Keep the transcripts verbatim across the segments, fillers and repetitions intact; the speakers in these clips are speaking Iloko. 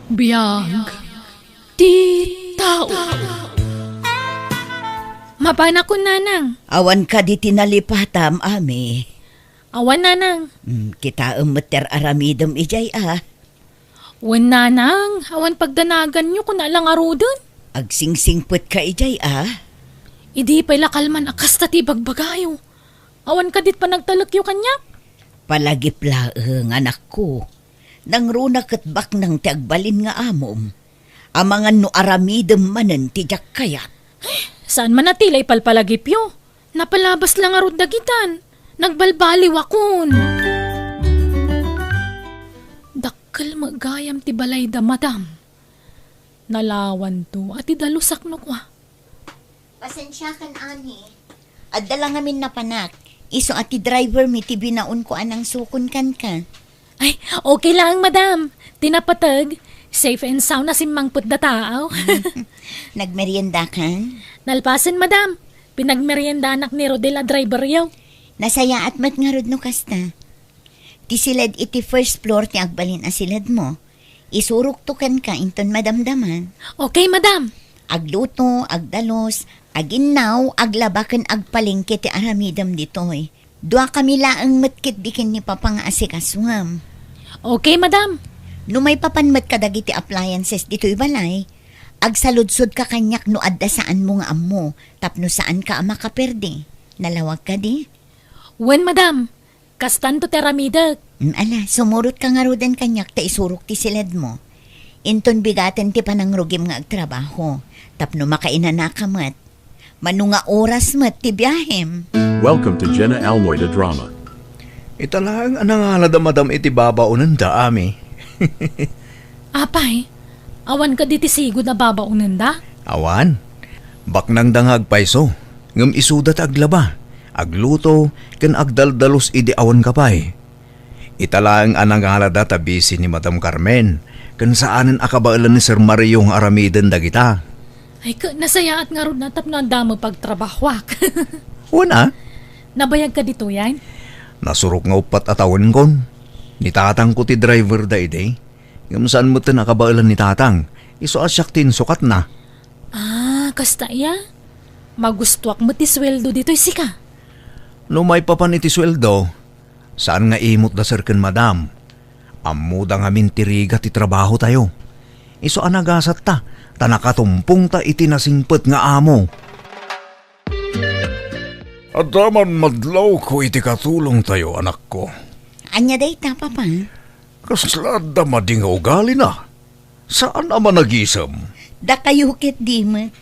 Biag ti tao. Mapanakon, nanang. Awan kadi ti nalipatam, Ami? Awan, nanang. Hmm, kitaem met ti ar-aramidem idiay a. Wen, nanang, awan pagdanaganyo, kuna la ngaruden. Agsingsingpet ka idiay a. Idi pay la kalman a kasta ti ibagbagayo. Awan kadit panagtalekyo kaniak? Palagip laeng, anakko. Nangruna ket baknang ti agbalin nga amom. Amangan no aramidem manen ti diak kayat. Saan man a ti la ipalpalagipyo? Napalabas la ngarud dagitan. Nagbalbaliwakon. Dakkel met gayam ti balayda, madam. Nalawanto a ti dalusak no kua. Pasensiakan, Ani. Adda la ngamin napanak. Isu a ti driver mi ti binaonko a nangsukon kenka. Ay, okay lang, madam. Ti napateg, safe and sound a simmangpet da tao. Nagmeriendakan? Nalpasen, madam. Pinagmeriendanak ni Rodel a driveryo. Nasayaat met ngarud no kasta. Ti siled iti first floor ti agbalin a siledmo. Isurokto kenka inton madamdama. Okay, madam. Agluto, agdalus, aginnaw, aglaba ken agpalengke ti aramidem ditoy. Duakami laeng met ketdi ken ni Papa nga asikasuem. Okay, madam. No maipapan met kadagiti appliances ditoy balay, agsaludsodka kaniak no adda saanmo nga ammo tapno saanka a makaperdi. Nalawag kadi? Wen, madam. Kastanto ti aramidek. Mm, ala, sumurotka ngaruden kaniak ta isurok ti siledmo. Inton bigaten ti panangrugim nga agtrabaho, tapno makainanaka met. Mano nga oras met ti biahem. Welcome to Jenna Almoy the Drama. Ita laeng a nangalada, madam, iti babaonenda, Ami. Apay, awan kadi ti sigud a babaonenda? Awan. Baknangda nga agpayso, ngem isuda ti aglaba, agluto, ken agdaldalus idi awan ka pay. Ita laeng a nangalada ta busy ni Madam Carmen, ken saanen a kabaelan ni Sir Mario nga aramiden dagita. Ay, ka, nasayaat ngarud na tapno andamo pagtrabahoak. Wen a? Nabayag ka ditoyan? Nasurok nga uppat a tawenkon. Ni tatangko ti driver da idi. Ngem saan met a kabaelan ni tatang. Isu a siak ti insukatna. Ah, kasta iya? Magustuak met ti sueldo ditoy sika. No maipapan iti sueldo, saan nga imot da sir ken madam. Ammoda ngamin ti rigat ti trabahotayo. Isu a nagasatta, ta nakatumpongta iti nasingpet nga amo. Adda man madlawko iti katulongtayo, anakko. Ania dayta, Papa? Kasla adda madi nga ugalina? Saan a managisem? Dakayo ketdi met.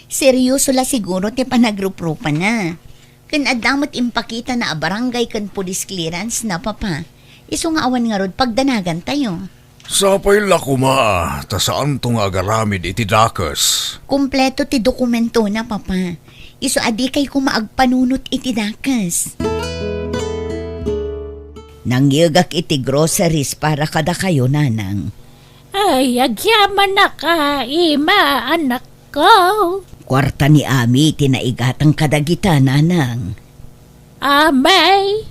Serioso la siguro ti panagruprupana. Ken adda met impakitana a barangay ken police clearance na, Papa. Isu nga awan ngarud pagdanagantayo. Sapay la koma, ta saanto nga agaramid iti dakes. Kompleto ti dokumentona, Papa. Isu a dikay koma agpanunot iti dakes. Nangyegak iti groceries para kadakayo, Nanang. Ay, agyamanak a, ima, anakko. Kuarta ni Ami ti naigatang kadagita, Nanang. Amay.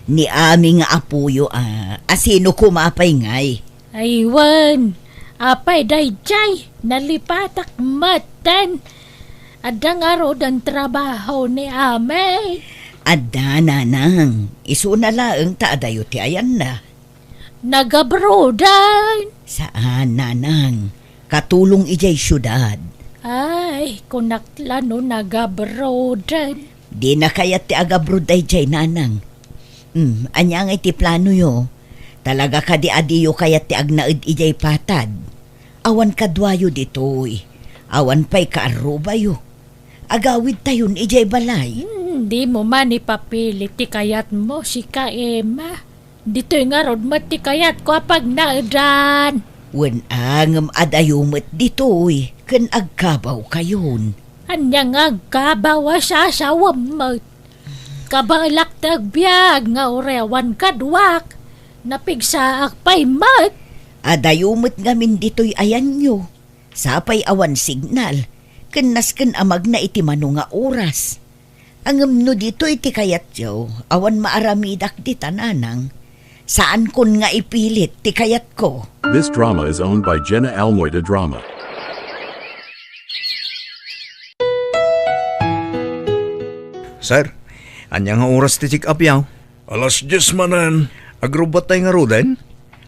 Ni Ami nga apoyo a, asino koma pay ngay? Ay, wen. Apay daydiay, nalipatak metten. Adda ngaruden trabaho ni Amay? Adda, Nanang. Isuna laeng ta adayo ti ayanna. Nagabroaden? Saan, Nanang. Katulong idiay siudad. Ay, kunak la no nagabroaden. Dina kayat ti agabrod daydiay, Nanang. Hmm, ania ngay ti planoyo? Talaga kadi a diyo kayat ti agnaed idiay patad? Awan kaduayo ditoy. Awan pay kaarrubayo. Agawidtayon idiay balay. Hmm, dimo man ipapili ti kayatmo, sika, Emma. Ditoy ngarud met ti kayatko a pagnaedan. Wen a, ngem adayo met ditoy, ken agkabawkayon. Ania nga agkabaw a sasawem met? Kabaelak ti agbiag nga uray awan kaduak. Napigsaak pay met. Adayo met ngamin ditoy ayanyo. Sapay awan signal, ken nasken a magna iti mano nga oras. Ngem no ditoy ti kayatyo, awan maaramidak dita, Nanang. Saankon nga ipilit ti kayatko. This drama is owned by Jenna Almoy de Drama. Sir, ania nga oras ti check-up yaw? Alas dies manen. Agrubbattay ngaruden?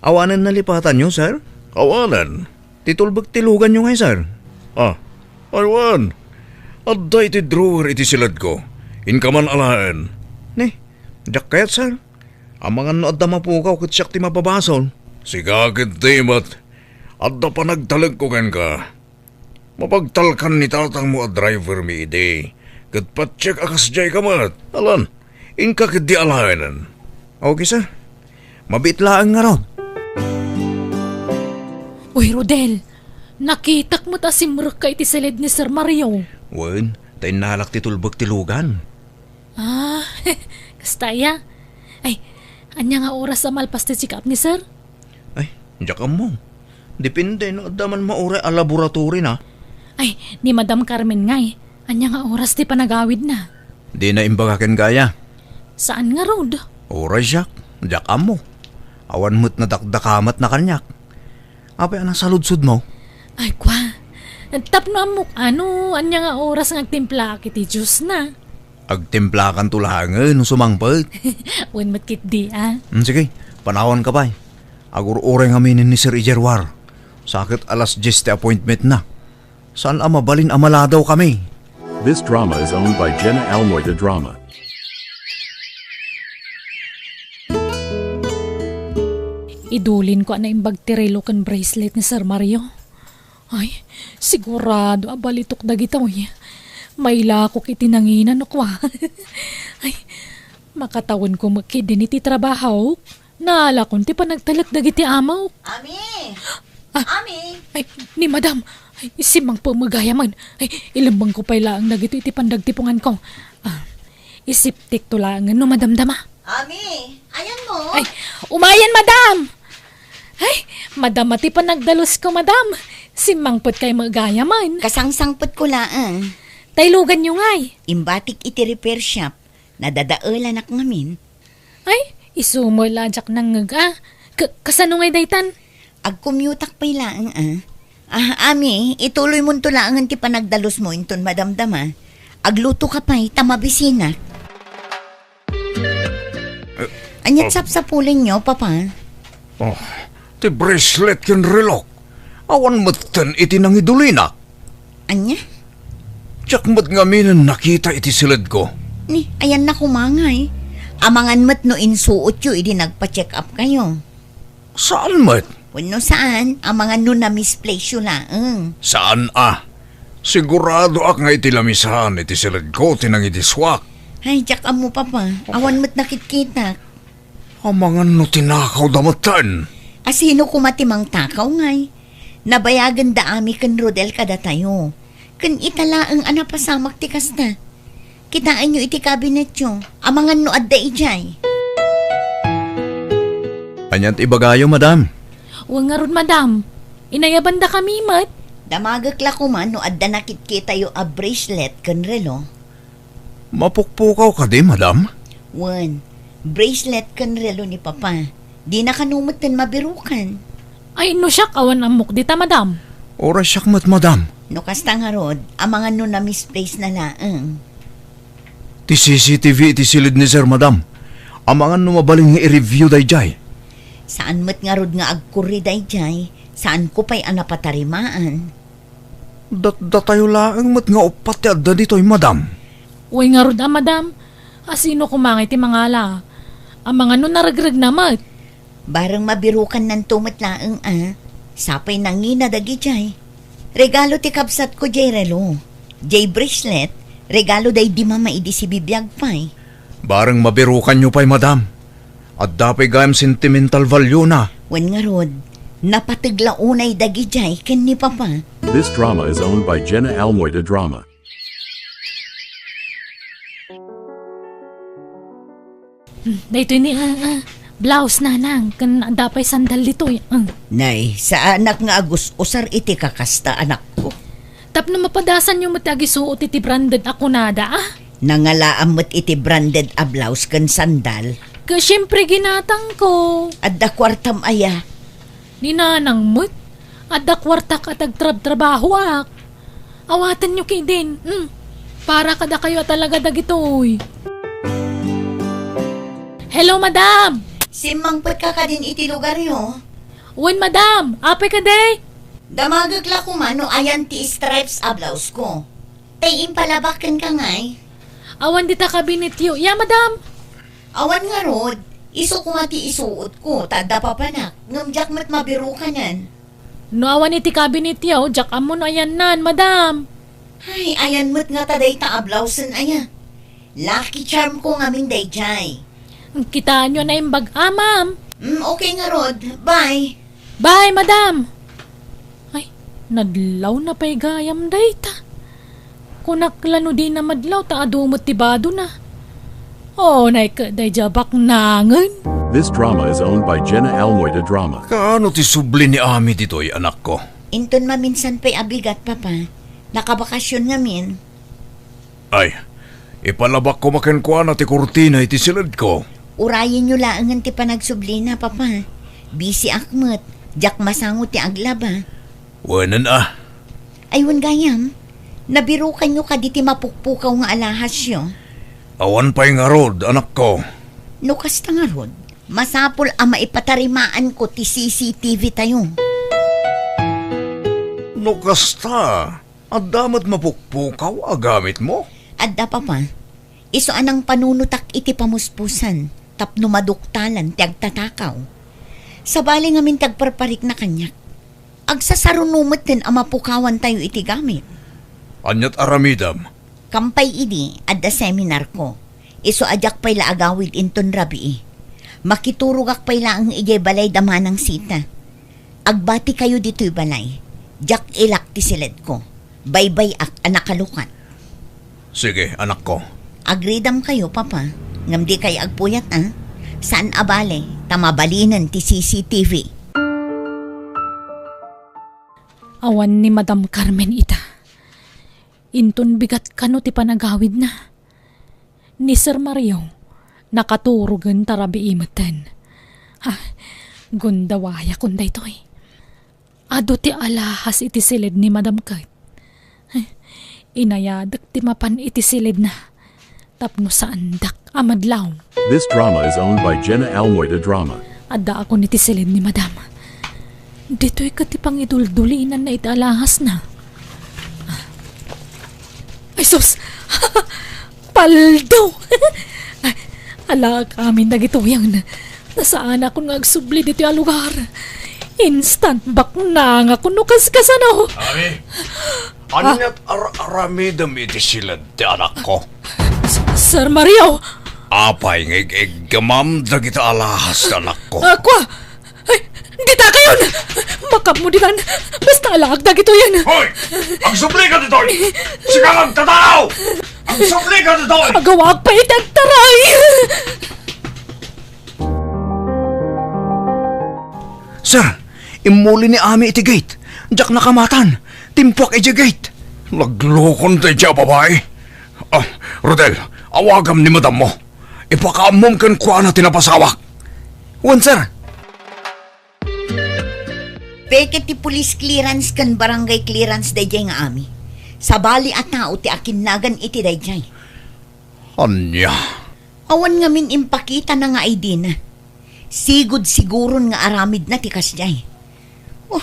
Awanen nalipatanyo, sir? Awanen. Ti tulbek ti luganyo ngay, sir? Ah, ay wen. Adda iti drawer iti siledko. Inka man alaen. Ni, diak kayat, sir. Amangan no adda mapukaw ket siak ti mapabasol. Sika ketdi met. Adda panagtalekko kenka. Mapagtalkan ni tatangmo a driver mi idi, ket patiek a kasdiay ka met. Alan, inka ketdi alaenen. Okay, sir. Mabiit laeng ngarud. Uy, Rodel, nakitak met a simrekka iti siled ni Sir Mario. Wen, ta innalak ti tulbek ti lugan. Ah, kasta aya. Ay, ania nga oras a malpas ti check-up ni sir? Ay, diak ammo. Depende no adda man mauray a laboratory na. Ay, ni Madam Carmen ngay, ania nga oras ti panagawidna? Dina imbaga kenka aya. Saan ngarud? Uray siak, diak ammo. Awan met nadakdakamatna kaniak. Apay a nasaludsodmo? Ay, kwa. Tapno ammok no ania nga oras nga agtimplaak iti juice na. Agtimplakanto laengen no sumangpet. Wen met ketdi, a. Hmm, sige, panawanka pay. Agur-uray ngamin ni Sir Ijerwar. Sa ket alas dies ti appointment na. Saan a mabalin a maladaw kami. This drama is owned by Jenna Almoy de Drama. Idulinko a naimbag ti relo ken bracelet ni Sir Mario. Ay, sigurado a balitok dagitoy. Mailakok iti nangina no kua. Ay, makatawenko met ketdin iti trabahok. Naalakon ti panagtalek dagiti amok. Ami! Ah, Ami! Ay, ni Madam. Ay, simmangpet met gayam. Ay, ilemmengko pay laeng dagitoy iti pandagtiponganko. Ah, isiptikto laengen no madamdama. Ami, ayanmo? Ay, umayen, Madam! Ay, madama ti panagdalusko, Madam. Simmangpet kay met gayam. Kasangsangpetko laeng. Tay luganyo ngay? Imbatik iti repair shop. Nadadaelanak ngamin. Ay, isu met la diak nangngeg a. Ka-, kasano ngay daytan? Agcommute-ak pay laeng a. Ah, Ami, ituloymonto laengen ti panagdalusmo inton madamdama. Aglutoka pay ta mabisinak. Eh, ania't ah, sapsapulenyo, Papa? Oh, ti bracelet ken relok. Awan metten iti nangidulina. Ania? Diak met ngaminen nakita iti siledko. Ni, ayanna koma ngay. Amangan met no insuotyo idi nagpa-check up kayo. Saan met? Wenno saan, amangan no na-misplace yo laeng. Saan a? Siguradoak nga iti lamisaan iti siledko ti nangidisuak. Ay, diak ammo, Papa. Awan met nakitkitak. Amangan no tinakawda metten. A, sino koma ti mangtakaw ngay? Nabayagenda Ami ken Rodel kadatayo. Ken ita laeng a napasamak ti kasta. Kitaenyo iti kabinetyo. Amangan no adda idiay. Ania't ibagayo, Madam? Wen ngarud, Madam. Inayabandakami met. Damagek la koma no adda nakitkitayo a bracelet ken relo. Mapukpukaw kadi, Madam? Wen, bracelet ken relo ni Papa. Dina kano metten mabirukan. Ay, no siak, awan ammok dita, Madam. Uray siak met, Madam. No kasta ngarud, amangan no na-misplace na laeng. Ti C C T V iti siled ni Sir, Madam. Amangan no mabalin nga i-review daydiay. Saan met ngarud nga agkurri daydiay, saanko pay a napatarimaan. Datdatayo laeng met nga uppat ti adda ditoy, Madam. Uy, ngarud a, Madam. A, sino koma ngay ti mangala? Amangan no naregregna met. Bareng mabirukannanto met laeng a. Sapay nangina dagidiay. Regalo ti kabsatko diay relo. Diay bracelet, regalo daydi mama idi sibibiag pay. Bareng mabirukanyo pay, Madam. Adda pay gayam sentimental value na. Wen ngarud, napateg la unay dagidiay ken ni Papa. This drama is owned by Jenna Almoy de Drama. Hmm, daytoy ni, ah, ah, blouse, nanang, ken adda pay sandal ditoy, ah. Nay, saanak nga agus-usar iti kakasta, anakko. Tapno mapadasanyo met ti agisuot iti branded a kunada, ah. Nangalaam met iti branded a blouse ken sandal. Ka, siyempre, ginatangko. Adda kuartam aya? Ni nanang met, adda kuartak a tagtrabtrabahoak. Awatenyo ketdin. Hmm. Para kadakayo a talaga dagitoy. Hello, madam! Simmangpetka kadin iti lugaryo? Wen, madam. Apay kadi? Damagek la koma no ayan ti stripes a blouse ko. Tay impalabak kenka ngay? Awan dita kabinetyo. Ya, madam. Awan ngarud, isu koma ti isuot ko, ta adda papanak, ngem diak met mabirukanan. No awan iti kabinetyo, diak ammo no ayannan, madam. Ay, ayan met ngata dayta a blausen aya. Lucky charm ko ngamin daydiay. Kitaenyo a naimbag-a, ma'am. Mm, okay ngarud. Bye. Bye, madam. Ay, nadlawna pay gayam dayta. Kunak la no dina madlaw ta adu met ti badona. Oh, naik daydiay a baknangen. This drama is owned by Jenna Almoida Drama. Kaano ti subli ni Ami ditoy, anakko? Inton maminsan pay a bigat, Papa. Nakabakasyon ngamin. Ay, ipalabak koma kenkuana ti kurtina iti siledko. Urayenyo laengen ti panagsublina, Papa. Busyak met. Diak masango ti aglaba. Wenen a. Ay, wen gayam. Nabirukanyo kadi ti mapukpukaw nga alahasyo? Awan pay ngarud, anakko. No kasta ngarud, masapul a maipatarimaanko ti C C T V tayo. No kasta, adda met mapukpukaw a gamitmo? Adda, Papa. Isu a nangpanunotak iti pamuspusan tapno maduktalan ti agtatakaw. Sabali ngamin ti agparparikna kaniak. Agsasaruno metten a mapukawantayo iti gamit. Aniat aramidem? Kampay idi, adda seminarko. Isu a diak pay la agawid inton rabii. Makiturogak pay laeng idiay balay da Manang Sita. Agbatikayo ditoy balay. Diak ilak ti siledko. Baybay-ak a nakalukat. Sige, anakko. Agridamkayo, Papa. Ngem dikay agpuyat, a? Saan a bale, ta mabalinen ti C C T V. Awan ni Madam Carmen ita. Inton bigat kano ti panagawidna. Ni Sir Mario, nakaturogen ta rabii metten. Ah, gundawayakon daytoy. Adu ti alahas iti siled ni Madam ket. Inayadek ti mapan iti siledna tapno saandak a madlaw. This drama is owned by Jenna Almoida Drama. Addaakon iti siled ni Madam. Ditoy ket ti pangiduldulinanna iti alahasna. Ay sus! Paldo! Alaak amin dagitoyen. Ta saanakon nga agsubli ditoy a lugar. Instant baknangakon no kaskasano. Ami, aniat ar-aramidem iti siled ti anakko? S-, Sir Mario! Apay nga ig-iggamam dagiti alahas ti anakko? Ah, kua! Ay, dita kayon! Makapmo ditan! Basta alaak dagitoyen! Hoy! Agsubli ka ditoy! Sika nga agtatao! Agsubli ka ditoy! Agawak pay iti agtaray! Sir, immuli ni Ami iti gate. Diak nakamatan. Timpuak idiay gate. Naglokon daydiay a babai. Ah, Rodel, awagam ni madammo. Ipakaammom kenkuana ti napasawak. Wen, sir. Peke ti police clearance ken barangay clearance daydiay nga Ami. Sabali a tao ti akinnagan iti daydiay. Ania? Awan ngamin impakitana nga I D na. Sigud siguron nga aramidna ti kasdiay. Oh,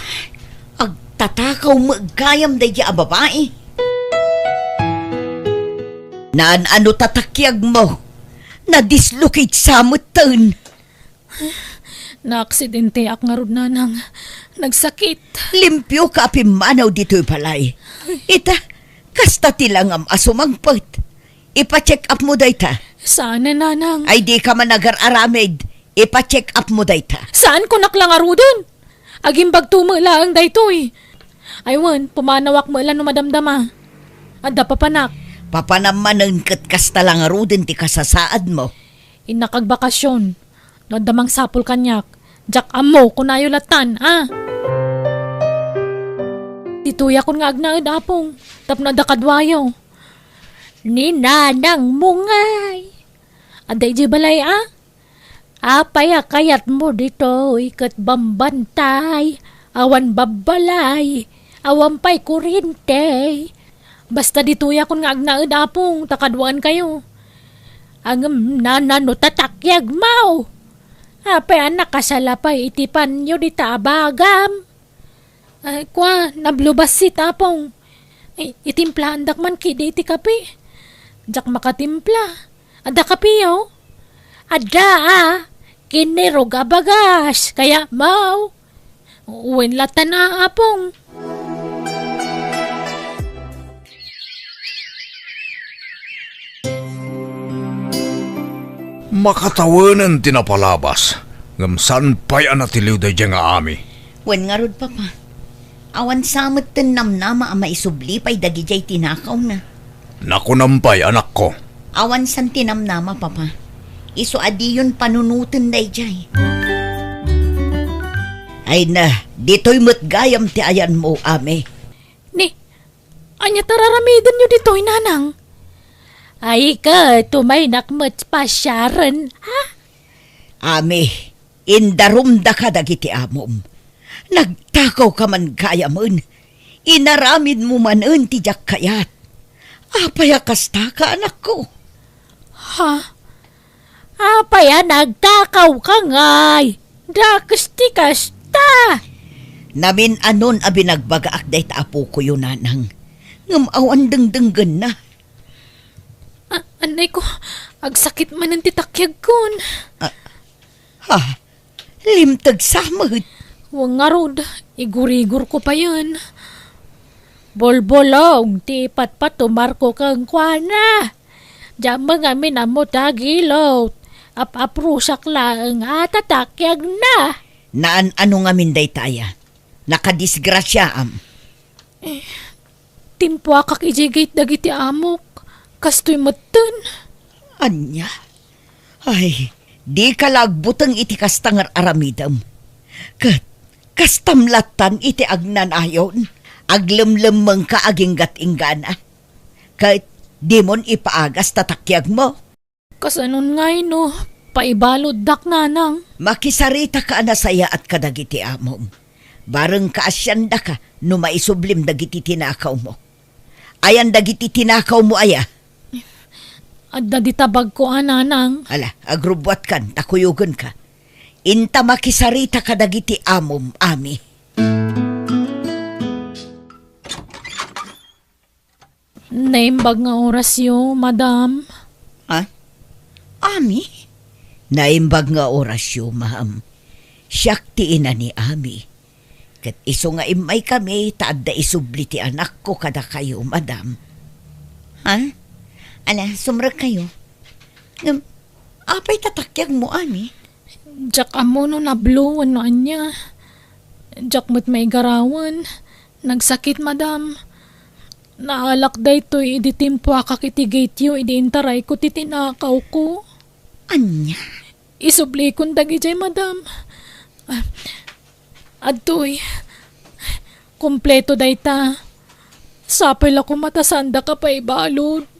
agtatakaw met gayam daydiay a babai. Naan-ano ta takiagmo? Nadislocate sa metten. Naaksidenteak ngarud, nanang. Nagsakit. Limpioka a pimmanaw ditoy balay. Ita, kasta ti langam a sumangpet. Ipa-check up mo dayta. Saan, nanang? Ay, dika man agar-aramid. Ipa-check up mo dayta. Saan, kunak la ngaruden? Agimbagto met laeng daytoy. Ay wen, pumanawak met la no madamdama. Adda papanak. Papanam manen ket kasta la ngaruden ti kasasaadmo. Innak agbakasyon. No adda mangsapul kaniak, diak ammo, kunayo latan, a? Ditoyakon nga agnaed, Apong, tapno adda kaduayo. Ni nanangmo ngay. Adda idiay balay, a? Apay a kayatmo ditoy ket bambantay, awan babbalay, awan pay kurente? Basta ditoyakon nga agnaed, Apong, ta kaduaenkayo. Ngem nana no tatakyagmo? Apay a nakasala pay iti panyo dita a bagam? Ay, kua, nablo bassit, Apong. Ay, itimplaandak man kadi iti kape. Diak makatimpla. Adda kapeyo? Adda, a. Kinirog a bagas. Kayatmo? Wen latta, Apong. Makatawenen ti napalabas, ngem saan pay a natiliw daydiay nga Ami. Wen ngarud, Papa. Awan sa met ti namnama a maisubli pay dagidiay tinakawna. Nakunam pay, anakko. Awan san ti namnama, Papa. Isu a diyon panunoten daydiay. Ay na, ditoy met gayam ti ayanmo, Ami. Ni, ania ti ar-aramidenyo ditoy, Nanang? Ay, ket umaynak met pasiaren, a? Ami, indarumdaka dagiti amom. Nagtakawka man gayamen. Inaramidmo manen ti diak kayat. Apay a kastaka, anakko? Ha? Apay a nagtakawka ngay? Dakes ti kasta! Namin-anon a binagbagaak dayta a pukoyo, Nanang, ngem awan dengdenggenna. A-, anay ko, agsakit manen ti takyagkon. A-, ha? Limteg sa met. Wen ngarud, igurigor ko payen. Bolbolong ti ipatpatumarko kenkuana. Diak met ngamin ammo ti agilot. Ap-aprusak laeng a tatakyagna. Naan-ano ngamin dayta aya? Nakadisgrasiaam. Eh, timpuakak idiay gate dagiti amok. Kastoy metten. Ania? Ay, dika la agbuteng iti kasta nga ar-aramidem. Ket kastam lattan iti agnanayon, aglemlemmengka aginggat-inggana. Ket dimon ipaagas ta takyagmo. Kasanon ngay no paibaluddak, Nanang? Makisaritaka a nasayaat kadagiti amom. Bareng kaasiandaka no maisublim dagiti tinakawmo. Ayan dagiti tinakawmo aya? Adda dita bagko a, Nanang. Ala, agrubbuatkan, ta kuyogenka. Inta makisarita kadagiti amom, Ami. Naimbag nga orasyo, Madam. Ah? Ami? Naimbag nga orasyo, ma'am. Siak ti ina ni Ami. Ket isu nga immaykami ta adda isubli ti anakko kadakayo, madam. Ha? Ala, sumrekkayo. Ngem, apay ta takyagmo, Ami? Diak ammo no nablo wenno ania. Diak met maigarawen. Nagsakit, madam. Naalak daytoy idi timpuakak iti gateyo idi intarayko ti tinakawko. Ania? Isublikon dagidiay, madam. Ah, adtoy. Kompleto dayta. Sapay la koma ta saandaka paibalud.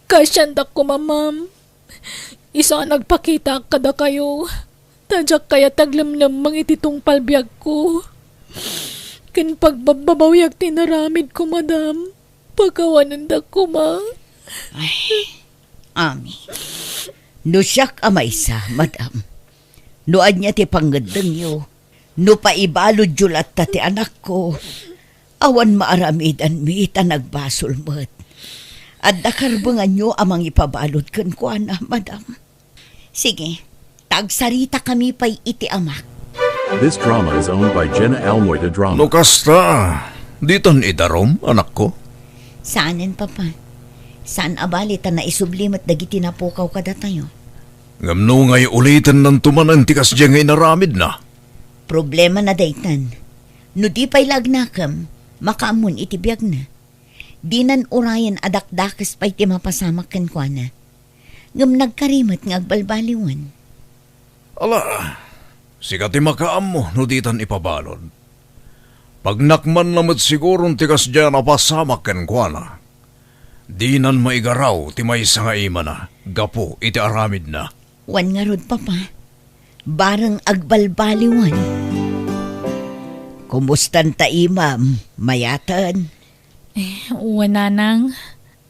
Kaasiandak koma, ma'am. Isu a nagpakitaak kadakayo. Ta diak kayat aglemlemmeng iti tungpal biagko. Ken pagbabbabawiak ti inaramidko, madam. Pakawanendak koma. Ay, Ami. No siak a maysa, madam. No ania ti pangngeddengyo, no paibaludyo latta ti anakko, awan maaramidanmi ta nagbasol met. Adda karbenganyo a mangipabalud kenkuana, madam. Sige, ta agsaritakami pay iti amak. This drama is owned by Jenna Almoy de Drama. No kasta, ditan idarum, anakko? Saanen, Papa. Saan a bali ta naisubli met dagiti napukaw kadatayo. Ngem no ngay ulitennanto manen ti kasdiay nga inaramidna? Problemana daytan. No di pay la agnakem, makaammon iti biagna. Dinan urayen a dakdakes pay ti mapasamak kenkuana. Ngem nagkari met nga agbalbaliwen. Ala, sika ti makaammo no ditan ipabalud. Pagnakmanna met siguron ti kasdiay a napasamak kenkuana. Dinan maigaraw ti maysa nga imana gapu iti aramidna. Wen ngarud, Papa. Bareng agbalbaliwen. Kumustan ta imam? Mayaten? Eh, wen, nanang.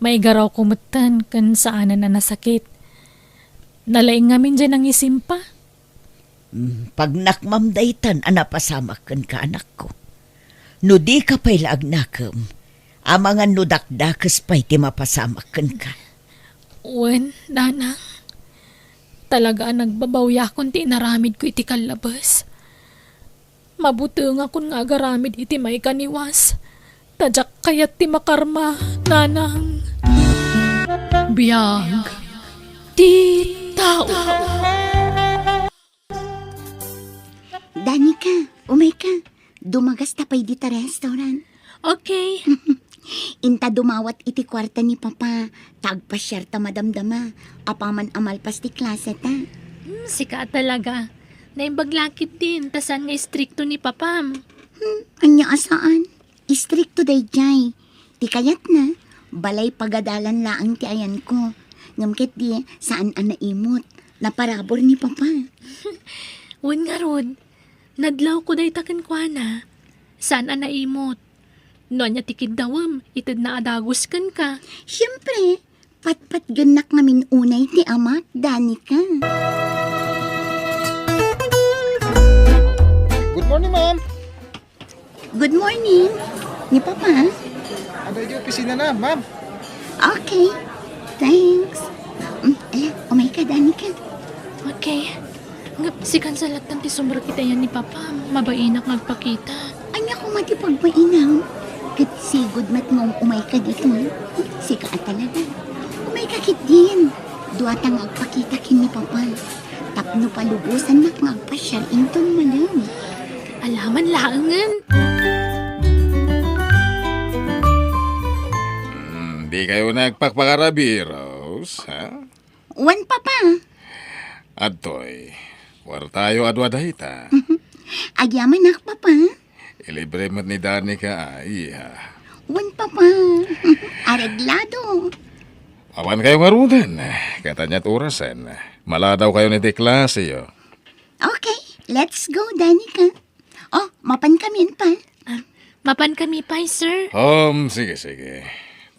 Maigarawko metten ken saanen a nasakit. Nalaing ngamin diay nangisimpa. Mm, pagnakmam daytan a napasamak kenka, anakko. No dika pay la agnakem, amangan no dakdakes pay ti mapasamak kenka. Wen, nanang. Talaga a nagbabawiakon ti inaramidko iti kallabes. Mabutengakon nga agaramid iti maikaniwas. Ta diak kayat ti makarma, nanang. Biag ti tao. Danika, umayka. Dumagasta pay dita restaurant. Okay. Inta dumawat iti kuarta ni Papa, ta agpasiarta madamdama, apaman a malpas ti klaseta. Hmm, sika talaga. Naimbag la ketdin, ta saan nga istrikto ni Papam. Hmm, ania a saan? Istrikto daydiay. Ti kayatna, balay pagadalan laeng ti ayanko. Ngem ketdi, saan a naimot. Naparabur ni Papa. Wen ngarud, nadlawko dayta kenkuana. Saan a naimot. No ania ti kiddawem, itedna a dagus kenka. Siempre, patpatgennak ngamin unay ti amak, Danica. Good morning, ma'am. Good morning. Ni Papa? Adda iti opisinana, ma'am. Okay. Thanks. Mm, ala, umayka, Danica. Okay. Ngem, sikan sa lattan ti sumrek iti ayan ni Papa. Mabainak nga agpakita. Ania koma ti pagbainam? Ket sigud met nga um-umayka ditoy. Sika a talaga. Umayka ketdin. Duata nga agpakita ken ni Papa. Tapno palubosannak nga agpasiar inton malem. Alaman laengen. Hmm, di kayo nagpakpakarabi, Rose, ha? Wen, Papa. Adtoy, kuartayo a dua dayta. Agyamanak, Papa. Ilibre met ni Danica, a, iha. Wen, Papa. Areglado. Mapan kayo ngaruden, ket ania't orasen? Maladaw kayo iti klaseyo. Okay, let's go, Danica. Oh, mapan kami, Pa. Ah, mapan kami pay, sir. Um, sige, sige.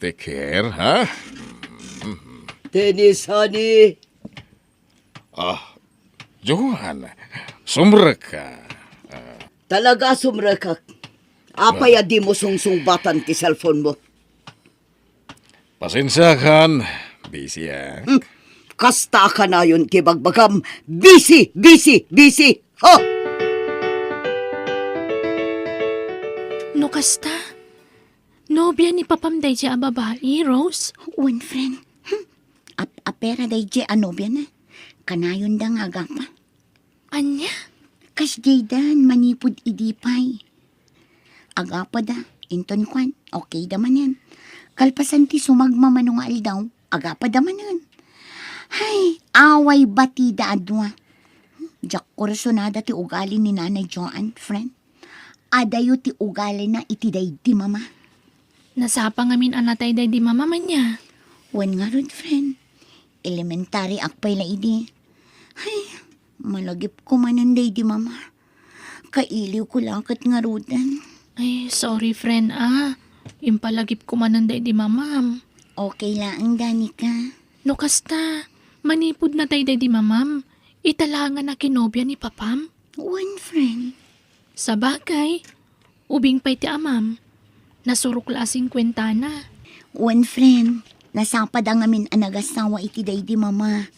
Take care, ha? Tennis, honey. Ah, Johan, sumrek ka. Ah. Talaga, sumrekak. Apay a dimo sungsungbatan ti cellphone mo? Pasensiakan, busy, ah. Hmm. Kasta a kanayon ti bagbagam, busy, busy, busy. Ha? No kasta, nobia ni Papam daydiay a babai, Rose? Wen, friend. Hmm. Ap-, apera daydiay a nobiana. Kanayonda nga agapa. Ania? Kasdiaydan manipud idi pay. Agapada, inton kuan, okayda manen. Kalpasan ti sumagmamano nga aldaw, agapada manen. Hay, away batida a dua. Diak kursunada ti ugali ni Nanay Joan, friend. Adayo ti ugalina iti daydi mama. Nasapa ngamin a natay daydi mama, ania? Wen ngarud, friend. Elementary ak pay la idi. Ay, malagipko manen daydi mama. Kailiwko la ket ngaruden. Ay, sorry, friend, ah. Impalagipko manen daydi mamam. Okay laeng, Danica. No kasta, manipud natay daydi mamam, ita laeng a kinobia ni papam? Wen, friend. Sabagay, ubing pay ti amam, nasurok la a singkuentana. Wen, friend, nasapada ngamin a nagasawa iti daydi mama.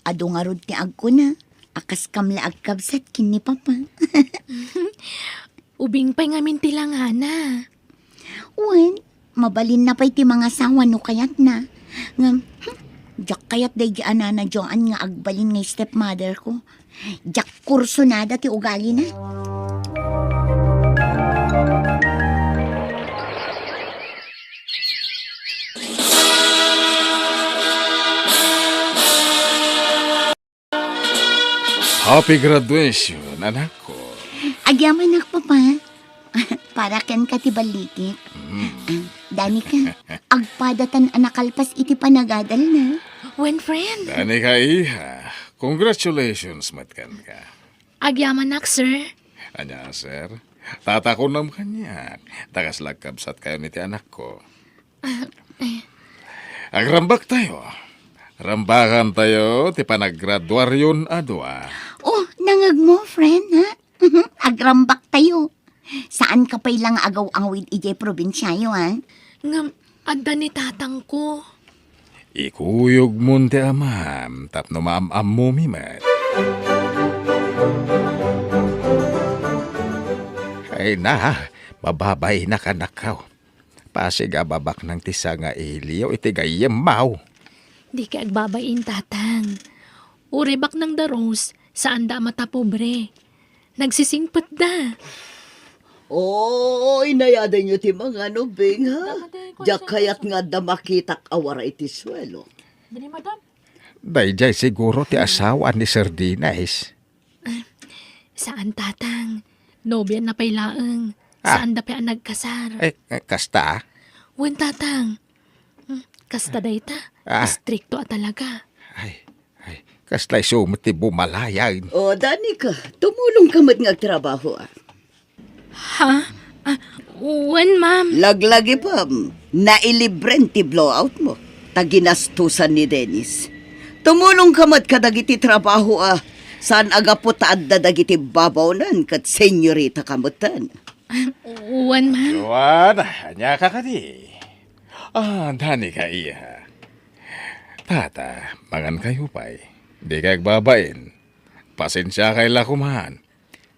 Adu ngarud ti agkuna a kaskam la agkabsat ken ni papa. Ubing pay ngamin ti langana. Wen, mabalinna pay ti mangasawa no kayatna. Ngem, hmm, diak kayat daydi a Nana Joan nga agbalin nga stepmother ko. Diak kursunada ti ugalina. Happy graduation, anakko. Agyamanak, Papa. Para kenka ti ballikek. Mm. Ah, Danica, agpadatan a nakalpas iti panagadalna. Wen, friend. Danica, iha. Congratulations met kenka. Agyamanak, sir. Ania, sir? Tatakunam kaniak. Ta kasla agkabsatkayon iti anakko. Ah, eh. Agrambaktayo. Rambakantayo ti panagraduaryon a dua. Oh, nangegmo, friend, ha? Agrambaktayo. Saanka pay la nga agaw-awid idiay probinsiayo, ha? Ngem, adda ni tatangko. Ikuyogmon ti amam tapno maam-ammomi met. Ay na, mababainak, anakko. Pasigababak nang ti sangailiyo iti gayyemmo. Dika agbabain, tatang. Uray baknang da Rose, saanda a matapobre. Nagsisingpetda. Oo, inayadanyo ti mangan, ubing, ha? Diak kayat nga adda makitak a wara iti suelo. Daydiay siguro ti asawa ni Sir Dennis. Ah, saan, tatang. Nobiana pay laeng. Ah. Saanda pay a nagkasar. Eh, eh, kasta? Wen, tatang. Hmm, kasta dayta. Ah. Istrikto a talaga. Ay, ay, kasla isu met ti bumalayan. O, Danica, tumulongka met nga agtrabaho, ah. Ha? Ah, wen, ma'am. Laglagipem, nailibren ti blowoutmo. Ta ginastusan ni Dennis. Tumulongka met kadagiti trabaho a saan a gapu ta adda dagiti babawnen ket senyoritaka metten. Ah, wen, ma'am. Joan, aniaka kadi? Ah, Danica, iha. Tata, mangankayo pay. Dika agbabain. Pasensiakay la koman.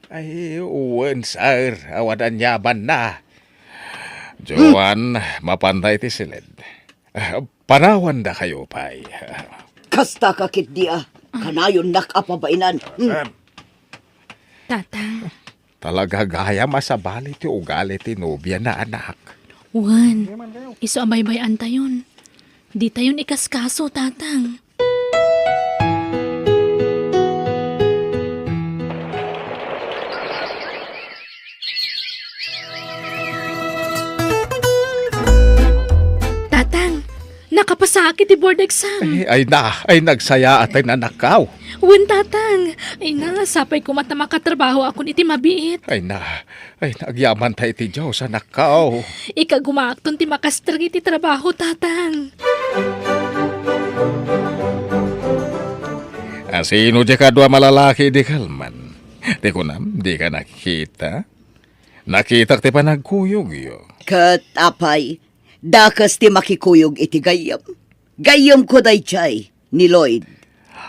Ay, wen, sir, awan aniamanna. Joan, mapanda iti siled. Ah, panawandakayo pay. Kastaka ketdi a. Kanayonnak a pabainan. Hmm. Sir. Tatang. Talaga gayam a sabali ti ugali ti nobiana, anak. Wen, isu a baybay-antayon. Ditayon ikaskaso, tatang. Tatang, nakapasaak iti board exam. Ay, ay na, ay nagsayaat ti anakko. Wen, tatang. Ay na, sapay koma ta makatrabahoakon iti mabiit. Ay na, ay na, agyamanta iti Dios, anakko. Ikagumaakton ti makastrek iti trabaho, tatang. Asino diay kadua malalaki idi kalman? Ti kunam, dika nakita? Nakitak ti panagkuyogyo. Ket apay, dakes ti makikuyog iti gayyem? Gayyemko daydiay, ni Lloyd.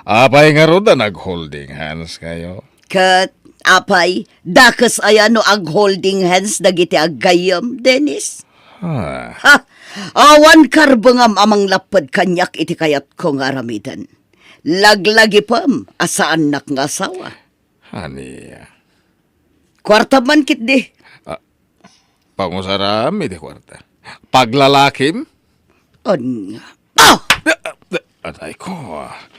Apay ngarud a nag-holding hands kayo? Ket apay, dakes aya no ag-holding hands dagiti aggayyem, Dennis? Ah. Ha! Awan karbengam a manglapped kaniak iti kayatko nga aramiden. Laglagipem a saannak nga asawa. Ania? Kuartam man ketdi. Ah, pangusaram iti kuarta. Paglalakim? Ania? Ah! Atay ko.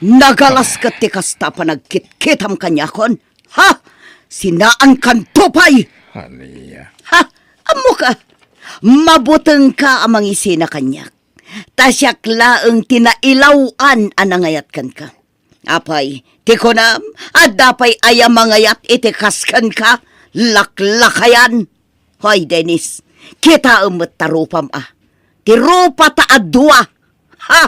Nagalas ket ti kasta a panagkitkitam kaniakon. Ha? Sinaankanto pay! Ania? Ha? Ammoka? Mabutengka a mangisina kaniak. Ta siak laeng ti nailaw-an a nangayat kenka. Apay, ti kunam, adda pay aya mangayat iti kas kenka? Laklakayan! Hoy, Dennis, kitaem met ta rupam a. Ti rupata a dua. Ha!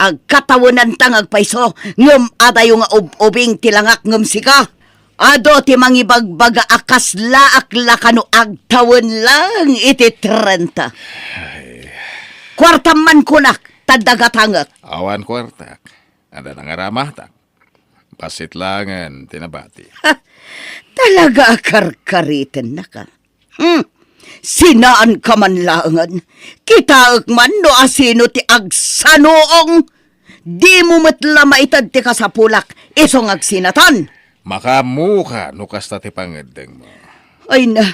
Agkatawenanta nga agpayso, ngem adayo nga ub-ubing ti langak ngem sika. Adu ti mangibagbaga a kaslaak la kano agtawen laeng iti trenta. Ay. Kuartam man kunak, ta dagatangek. Awan kuartak. Adda nangaramatak. Bassit laengen ti nabati. Talaga a karkaritennaka. Hmm. Sinaanka man laengen. Kitaek man no asino ti agsanuong. Dimo met la maited ti kasapulak isu nga agsinatan. Makaammoka no kasta ti pangeddengmo. Ay na,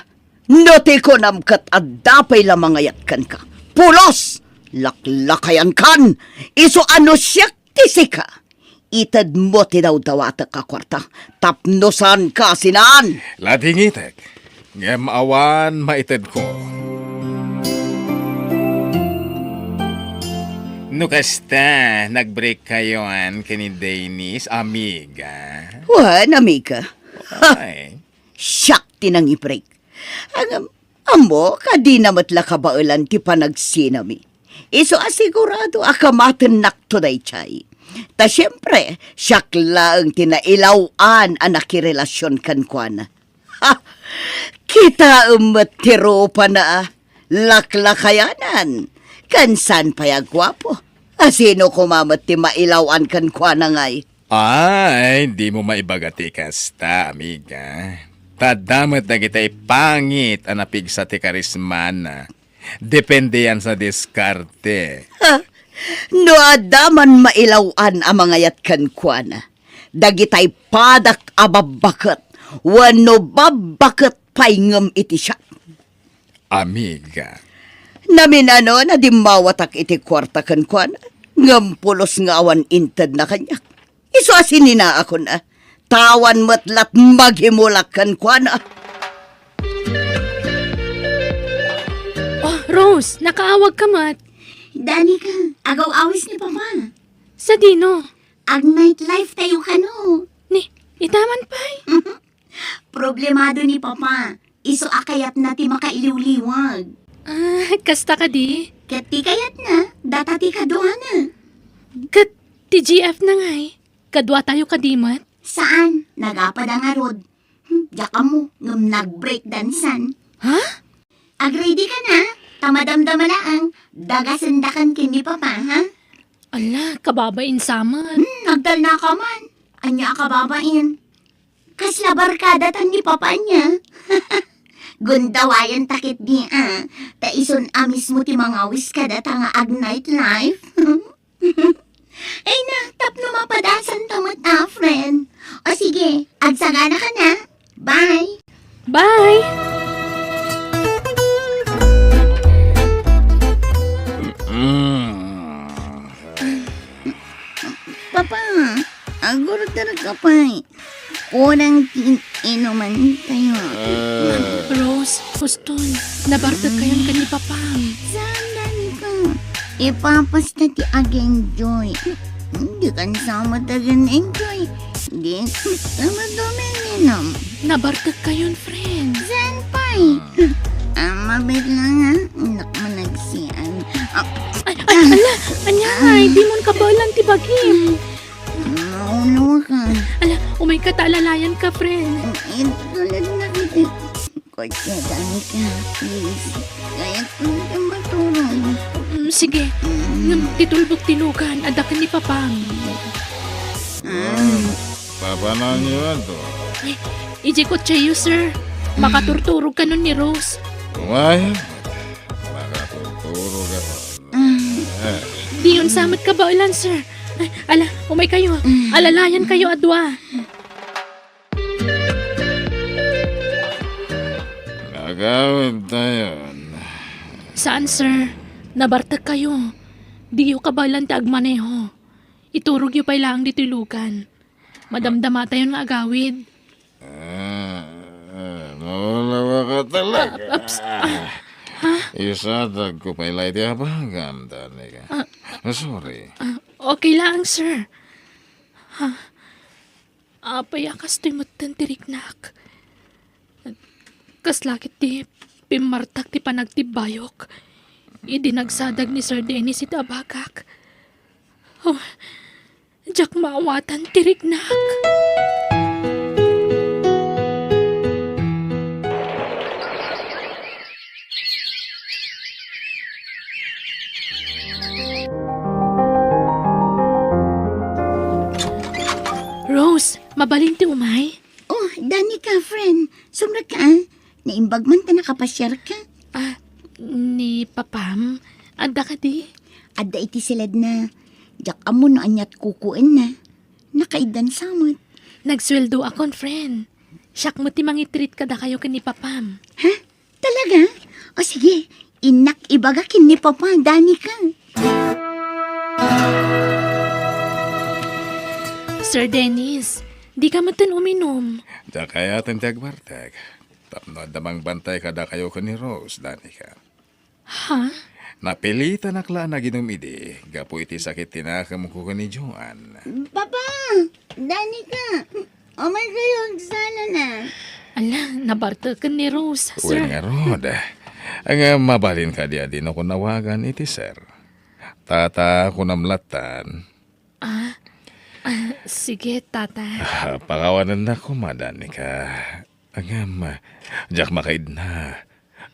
no ti kunam ket adda pay la mangayat kenka. Pulos! Laklakayankan! Isu a no siak ti sika. Itedmo ti dawdawatek a kuarta tapno saanka a sinaan. Ladingitek, ngem awan maitedko. No kasta, nag-break kayon ken ni Dennis, amiga? Wen, amiga. Ay. Siak ti nangi-break. Ngem, ammo, kadina met la kabaelan ti panagsinami. Isu a sigurado a kamatennakto daydiay. Ta siempre, siak laeng ti nailaw-an a nakirelasion kenkuana. Ha! Kitaem met ti rupana a laklakayanan, ken saan pay a guapo. A sino koma met ti mailaw-an kenkuana ngay? Ay, dimo maibaga ti kasta, amiga. Ta adda met dagitay pangit a napigsa ti karismana. Depende yan sa diskarte. Ha? No adda man mailaw-an a mangayat kenkuana, dagitay padak a babbaket wenno babbaket pay ngem iti siak. Amiga. Namin-ano a dimmawatak iti kuarta kenkuana, ngem pulos nga awan intedna kaniak. Isu a sininaakon a. Awan met lat magimulak kenkuana. Oh, Rose, nakaawag ka met. Danica, agaw-awis ni Papa. Sadino? Ag-night life tayo kano. Ni, ita man pay? Problemado ni Papa. Isu a kayatna ti makailiwliwag. Ah, kasta kadi? Ket ti kayatna, data ti kaduana. Ket ti G F na ngay, kaduatayo kadi met? Saan, nagapad a ngarud. Hmm, diak ammo, ngem nag-break dansan. Ha? Ag-ready ka na, ta madamdama laeng, dagasendakan ken ni Papa, ha? Ala, kababain sa met. Hmm, nagtalna ka man. Ania a kababain? Kasla barkada tan ni Papa ania? Gundawayanta ketdi a, ta isun a mismo ti mangawis kadata nga ag-night life. Ay na, tapno mapadasanta met a, friend. O sige, agsagana ka na. Bye! Bye! Mm. Papa, agurder ka pay. Kurang ti inuman tayo. Ah. Rose, huston, nabartek kayon ken ni Papam. Saan, Danica? Ipapasta ti ag-enjoy. Dikan sa met ag-enjoy. Di, sama dominum. Nabartek kayon, friend. Saan pay? Ah, mabit lang, ha? Anak mo nagsian. Ah, Ay, ay, ala, anya, ay, di mo kabaelan ti bagim. Maulo ka. Ala, umay ka ta alalayan ka, friend. Itulog na kita. Kotse, Danica, please. Kaya ko na maturog. Mm, sige. Mm. Ngem ti tulbok ti lugan, adda ken ni Papam. Ah. Papananyo ato? Ay, ijay kotseyo, sir. Makaturturog kanon ni Rose. Umay, makaturturog ako. Ah. Eh. Diyon sa met kabaelan, sir. Ay, ala, umay kayo. Alalayan kayo a dua. Nagawid tayon. Saan, sir? Nabartek kayo. Diyo kabaelan ti agmaneho. Iturogyo pay laeng ditoy lugan. Madamdama tayon nga agawid. Ah, ah, maulawa ka talaga. Ah, ups, ah, ha? Isatag ko pay la iti abagam, Danica. Ah, sorry. Ah, okay lang, sir. Ha? Apay a kastoy metten ti riknak? Kasla ket ti pimmartak ti panagtibbayok idi nagsadag ni Sir Dennis iti abagak. Oh, diak maawatan ti riknak. Rose, mabalin ti umay? Oh, Danica, friend. Sumrek ka, ah. Naimbag man ta nakapasiar ka. Ah, ni Papam, adda kadi? Adda iti siledna. Diak ammo no aniat kukuenna. Nakaiddan sa met. Nagsueldo akon, friend. Siak met ti mangitreat kadakayo ken ni Papam. Ha? Talaga? O sige, innak ibaga ken ni Papa, Danica. Sir Dennis, dika metten uminum. Diak ayaten ti agbartek. Tapno adda mangbantay kadakayo ken ni Rose, Danica. Ha? Napilitanak la a naginum idi gapu iti sakit ti nakemko ken ni Joan. Papa! Danica! Umay kayo, agsana na. Ala, nabarteken ni Rose, sir. Wen ngarud. Ngem mabalin kadi a dinakon awagan iti sir. Tata, kunam lattan. Ah, ah, sige, tata. Ah, pakawanennak koma, Danica. Ngem, diak makaidna.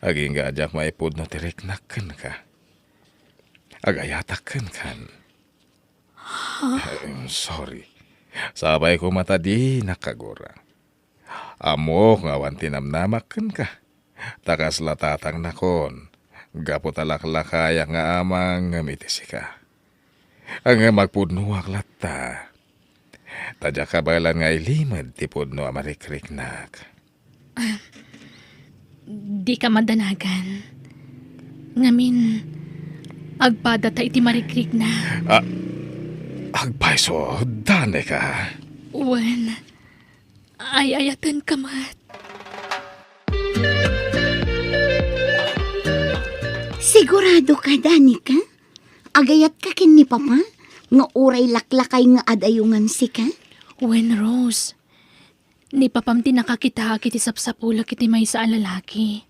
Agingga a diak maipudno ti riknak kenka. Agayatak kenkan. Huh? Eh, sorry. Sabay koma ta dinak kagura. Ammok nga awan ti namnamak kenka. Ta kasla tatangnak, gapu ta laklakayak nga amang ngem iti sika. Ngem agpudnoak latta. Ta diak kabaelan nga ilimed ti pudno a marikriknak. Ah, dika madanagan. Ngamin, agpadata iti marikrikna. Ah, agpayso, Danica. Wen, ay-ayatenka met. Sigurado ka, Danica? Agayatka ken ni Papa nga uray laklakay nga adayongan sika? Wen, Rose, ni Papam ti nakakitaak iti sapsapulek iti maysa a lalaki.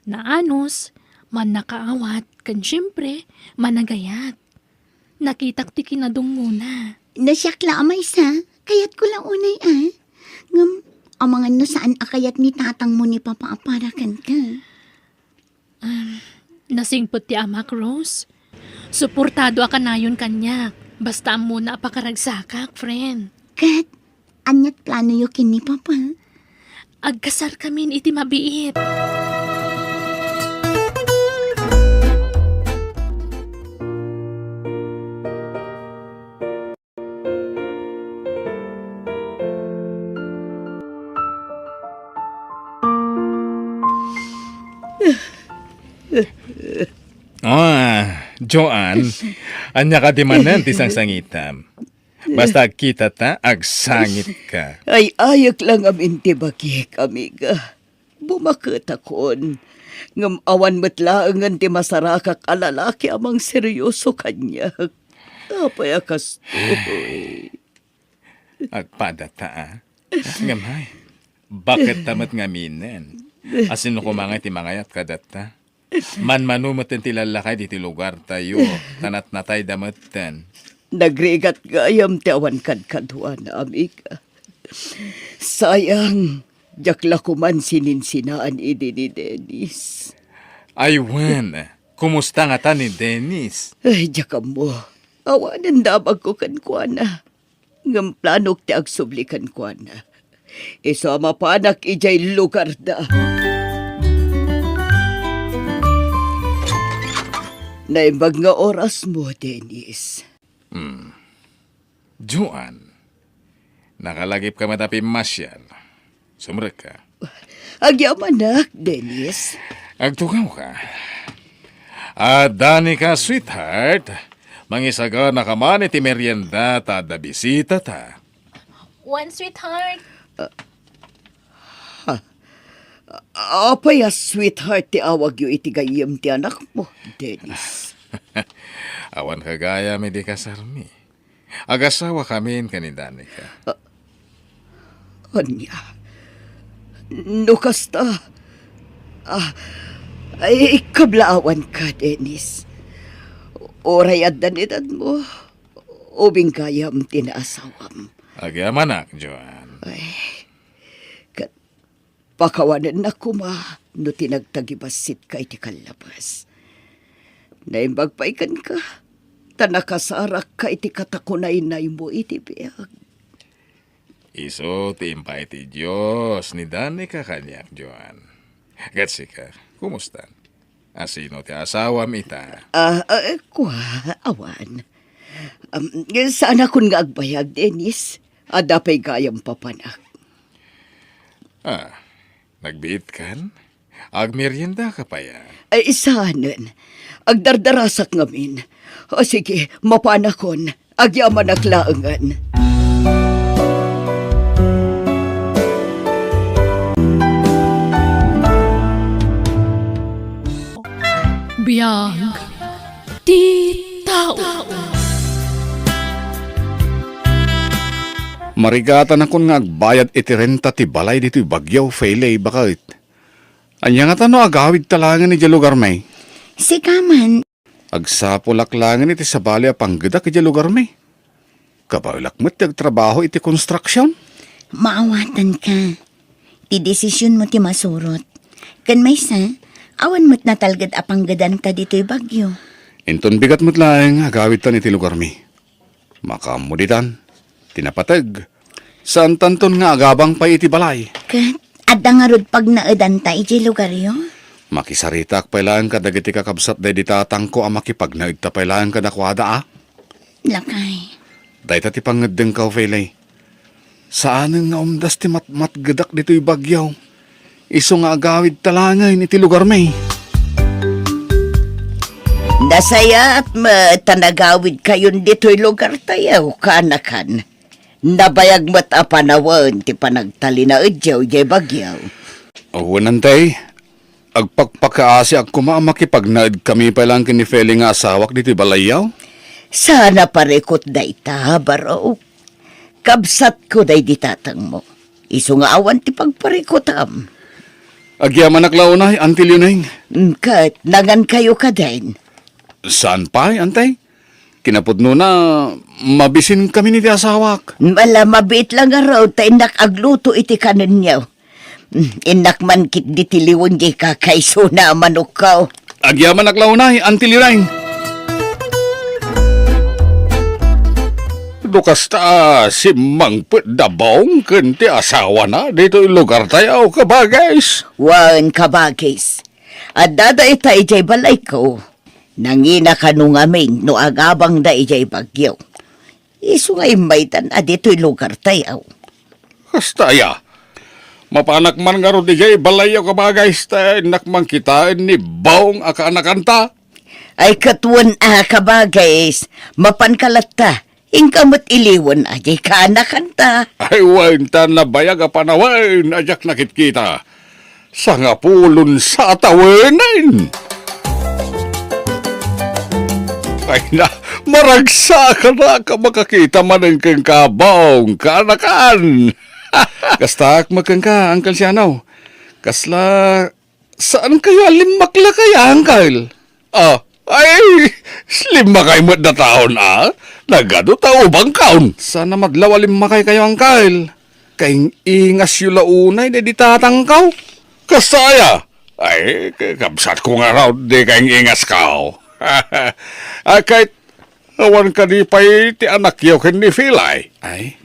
Naanus, mannakaawat, ken siempre, managayat. Nakitak ti kinadungngona. No siak la a maysa, kayatko la unay a. Ngem, amangan no saan a kayat ni tatangmo ni Papa a para kenka. Um, nasingpet ti amak, Rose. Suportado a kanayon kaniak. Basta ammona a pakaragsakak, friend. Ket, aniat planoyo ken ni Papa? Agkasarkamin iti mabiit. Ah, Joan, ania kadi manen ti sangsangitam? Basta agkitata, agsangitka. Ay-ayek la ngamin ti bagik, amiga. Bumaketakon. Ngem awan met laengen ti masarakak a lalaki a mangseryoso kaniak. Apay a kastoy? Agpadata, a? Ngem ay, baketta met ngaminen? Asino koma nga ti mangayat kadatta? Manmano metten ti lallakay ditoy lugartayo, ta natnatayda metten. Nagrigat gayam ti awan kadkaduana, amiga. Sayang, diak la koman sininsinaan idi ni Dennis. Ay wen, kumusta ngata ni Dennis? Ay, diak ammo. Awanen damagko kenkuana. Ngem planok ti agsubli kenkuana. Isu a mapanak idiay lugarda. Naimbag nga orasmo, Dennis. Hmm. Joan, nakalagipka met a pimmasiar. Sumrekka. Agyamanak, Dennis. Agtugawka. A, Danica, sweetheart, mangisaganaka man iti merienda ta adda bisitata. Wen, sweetheart. Ha? Apay a sweetheart ti awagyo iti gayyem ti anakmo, Dennis? Awanka gayam idi kasarmi. Agasawakamin ken ni Danica. Ah, ania? No kasta, ah, ay, kablaawanka, Dennis. Uray addan edadmo, ubing gayam ti naasawam. Agyamanak, Joan. Ay, ket pakawanennak koma no ti nagtagibassit ka iti kallabas. Naimbag pay kenka, ta nakasarakka iti katakunaynaymo iti biag. Isu ti impay ti Dios ni Danica kaniak, Joan. Ket sika, kumusta? Asino ti asawam ita? Ah, ah, kua, awan. Um, saanakon nga agbayag, Dennis. Adda pay gayam papanak. Ah, nagbiitkan? Agmeriendaka pay, a? Ay, saanen. Agdardarasak ngamin. O, sige, mapanakon. Agyamanak laengen. Biag ti tao. Marigatanakon nga agbayad iti renta ti balay ditoy Baguio, Fele, baket. Ania ngata no agawidta laengen idiay lugarmi? Sika man. Agsapulak laengen iti sabali a panggedak idiay lugarmi. Kabaelak met ti agtrabaho iti konstruksion. Maawatanka. Ti desisionmo ti masurot. Ken maysa, awan met natalged a panggedanta ditoy Baguio. Inton bigat met laeng agawidtan iti lugarmi. Makaammo ditan, ti napateg. Saantanton nga agabang pay iti balay. Ket adda ngarud pagnaedanta idiay lugaryo? Makisaritaak pay laeng kadagiti kakabsat daydi tatangko a makipagnaedta pay laeng kadakuada a. Lakay. Dayta ti pangngeddengko, Fele. Saanen nga umdas ti matmatgedak ditoy Baguio. Isu nga agawidta laengen iti lugarmi. Nasayaat met ta nagawidkayon ditoy lugartayo, kaanakan. Nabayag met a panawen ti panagtalinaedyo idiay Baguio. Wen, Antay, agpakpakaasiak koma a makipagnaedkami pay laeng ken ni Fele nga asawak ditoy balayyo. Saan a parikut dayta, barok. Kabsatko daydi tatangmo. Isu nga awan ti pagparikutam. Agyamanak la unay, Auntie Leoning. Mm, ket nangankayo kadin? Saan pay, Antay. Kinapudnona, mabisinkami iti asawak. Ala, mabiit la ngarud ta innak agluto iti kanenyo. Mm, innak man ketdi ti liwen diay kakaisuna a manokko. Agyamanak la unay, Auntie Leoning. No kasta, simmangpet da Bong ken ti asawana ditoy lugartayo, kabagis. Wen, kabagis. Adda dayta idiay balayko. Nangina kano ngamin no agabangda idiay Baguio. Isu nga immaydan a ditoy lugartayo. Kasta aya. Mapanak man ngarud idiay balayyo, kabagis, ta innak man kitaen ni Bong a kaanakanta. Ay, ket wen a, kabagis, mapanka latta. Inka met iliwen a diay kaanakanta. Ay, wen, ta nabayag a panawen a diak nakitkita. Sangapulon sa a tawenen. Ay na, maragsakan a makakita manen kenka, Bong, kaanakan. Kastaak met kenka, Uncle Siano. Kasla, saankayo a limmakla kaya, Uncle? Ah, ay, limmakay met dataon, a? Nagadu ta ubangkaon. Saan a madlaw a limmakaykayo, Uncle. Kaing-ingasyo la unay daydi tatangko. Kasta aya? Ay, ka-, kabsatko ngarud di kaing-ingasko. A, ket awan kadi pay ti anakyo ken ni Fele? Ay,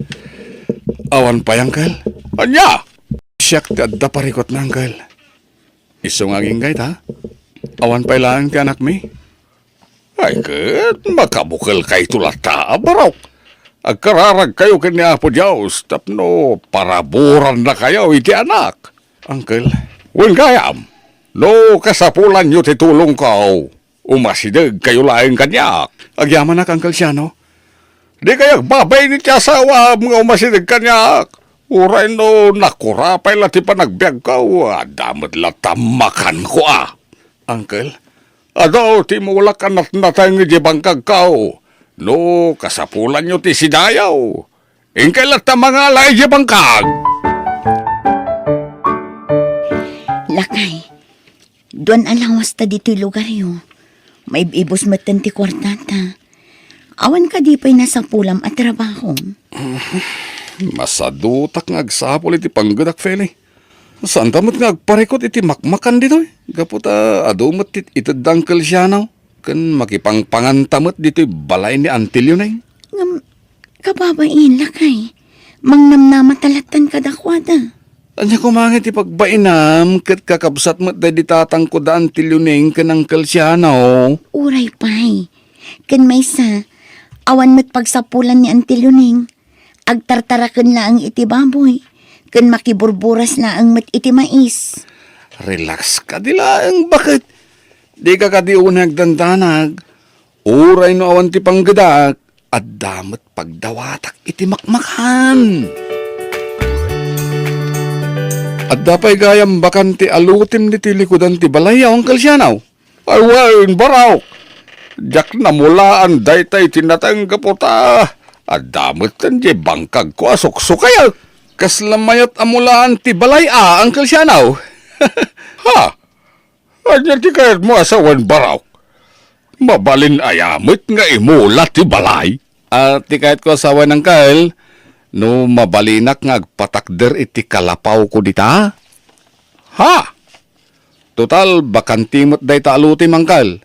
awan pay, Uncle. Ania? Siak ti adda parikutna, Uncle. Isu nga agingga ita, awan pay laeng ti anakmi. Ay, ket makabukelkayto latta, barok. Agkararagkayo ken ni Apo Dios tapno paraburannakayo iti anak. Uncle. Wen gayam, no kasapulanyo ti tulongko, umasidegkayo laeng kaniak. Agyamanak, Uncle Siano. Dikay agbabain iti asawaam nga umasideg kaniak. Uray no nakurapay la ti panagbiagko, adda met latta makanko a. Uncle? Adu ti mulak a natnateng idiay bangkagko. No kasapulanyo ti sidayo, inkay latta mangala idiay bangkag. Lakay, duan a lawasta ditoy lugaryo. Maib-ibus metten ti kuartata. Awan kadi pay nasapulam a trabaho? Masadutak nga agsapul iti panggedak, Feli. Saanta met nga agparikut iti makmakan ditoy, gapu ta adu met ti ited da Uncle Siano, ken makipangpanganta met ditoy balay ni Auntie Leoning. Ngem, kababain, lakay, mangnamnama ta lattan kadakuada. Ania koma nga iti pagbainam ket kakabsat met daydi tatangko da Auntie Leoning ken Uncle Siano? Uray pay. Ken maysa, awan met pagsapulan ni Auntie Leoning. Agtartaraken laeng iti baboy, ken makiburburas laeng met iti mais. Relax kadi laeng, baket. Dika kadi unay agdandanag. Uray no awan ti panggedak, adda met pagdawatak iti makmakan. Adda pay gayam bakan ti alutim ditoy likudan ti balay a, Uncle Siano? Ay wen, Baraok. Diak namulaan dayta iti nateng gapu ta adda metten diay bangkagko a suksukayek. Kasla mayat a mulaan ti balay a, Uncle Sianaw? Ha? Ania ti kayatmo a sawen, Baraok? Mabalin aya met nga imula ti balay? Ah, ti kayatko a sawen, Uncle, no mabalinak nga agpatakder iti kalapawko dita? Ha? Total, bakanti met dayta a loteng, Uncle.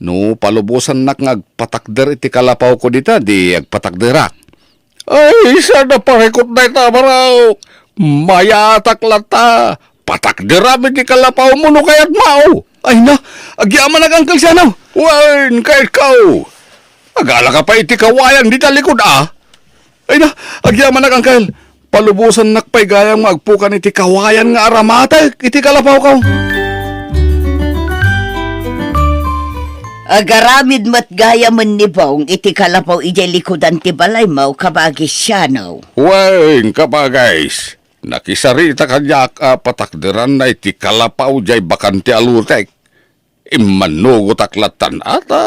No palubosannak nga agpatakder iti kalapawko dita, di agpatakderak. Ay, saan a parikut dayta, Baraok? Mayatak latta. Patakderam iti kalapawmo no kayatmo. Ay na, agyamanak, Uncle Sianaw. Wen, kayatko. Agalaka pay iti kawayan dita likud, a. Ay na, agyamanak, Uncle. Palubosannak pay gayam nga agpukan iti kawayan nga aramatek iti kalapawko. Agaramid met gayamen ni Bong iti kalapaw idiay likudan ti balaymo, Kabagis Sianaw. Wen, Kabagis, nakisarita kaniak a patakderanna iti kalapaw diay bakanti a lotek. Immannugotak lattan a ta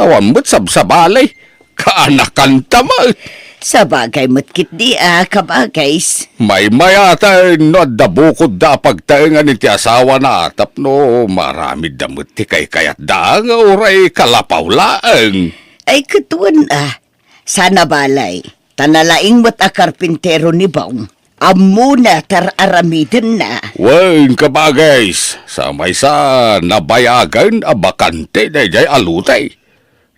awan met sabsabali. Kaanakanta met. Sabagay met ketdi a, Kabagis. Maymayaten no adda bukodda a pagtaengan iti asawana tapno maaramidda met ti kaykayatda nga uray kalapaw laeng. Ay, ket wen a, saan a balay, ta nalaing met a karpintero ni Bong. Ammona ti ar-aramidenna. Wen, Kabagis, sa maysa nabayagen a bakante daydiay a lote.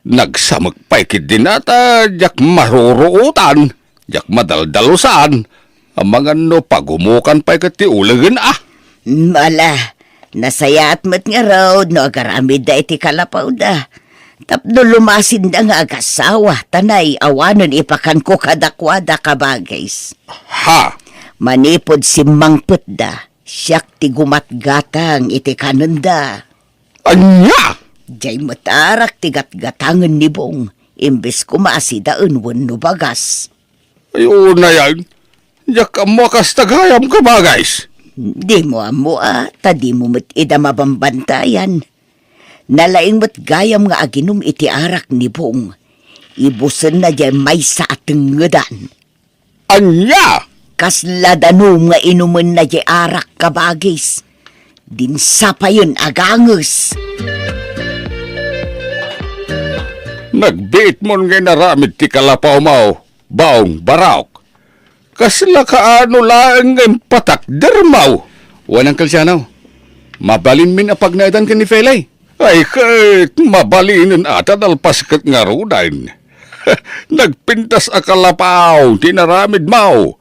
Nagsamek pay ketdin a ta diak maruruotan, diak madaldalusan. Amangan no pagumukan pay ket ti ulegen a. Ala, nasayaat met ngarud no agaramidda iti kalapawda. Tapno lumasinda nga agasawa, ta nay awanen ipakanko kadakuada, Kabagis. Ha? Manipud simmangpetda, siak ti gumatgatang iti kanenda. Ania? Diay met arak ti gatgatangen ni Bong, imbes koma a sidaen wenno bagas. Ay, unayan. Diak ammo a kasta gayam, Kabagis. Dimo ammo a, ta dimo met ida mabambantayan. Nalaing met gayam nga aginum iti arak ni Bong. Ibusenna diay maysa a tengngedan. Ania? Kasla danum nga inumenna diay arak, Kabagis. Dinsa payen a ganges. Nagbiitmon nga inaramid ti kalapawmo, Bong, Baraok. Kasla kaano laeng nga impatakdermo? Wen, Uncle Sianaw. Mabalinmin a pagnaedan ken ni Felay. Ay, ket mabalinen a ta nalpas ket ngaruden. Nagpintas a kalapaw ti inaramidmo.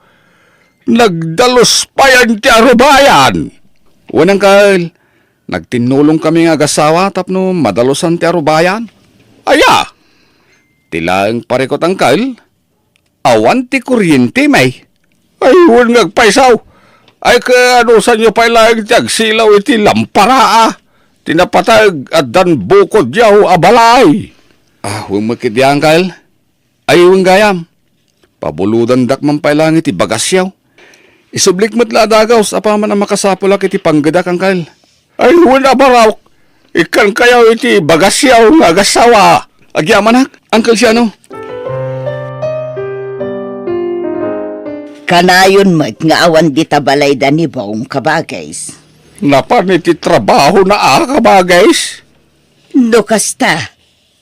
Nagdalus payen ti arubayan. Wen, Uncle. Nagtinnulongkami nga agasawa tapno madalusan ti arubayan. Aya? Ti laeng parikut, Uncle. Awan ti kuryente, may. Ay, wen nga agpayso. Ay, kaanusanyo pay laeng ti agsilaw iti lampara, a? Ti napateg addan bukodyo a balay. Ah, wen met ketdi, Uncle. Ay, wen gayam. Pabulodandak man pay laeng iti bagasyo. Isublik met la a dagaus apaman a makasapulak iti panggedak, Uncle. Ay, wen a, Baraok, ikkankayo iti bagasyo nga agasawa. Agyamanak, Uncle Siano. Kanayon met nga awan dita balayda ni Bong, Kabagis. Napan iti trabahona a, Kabagis? No kasta,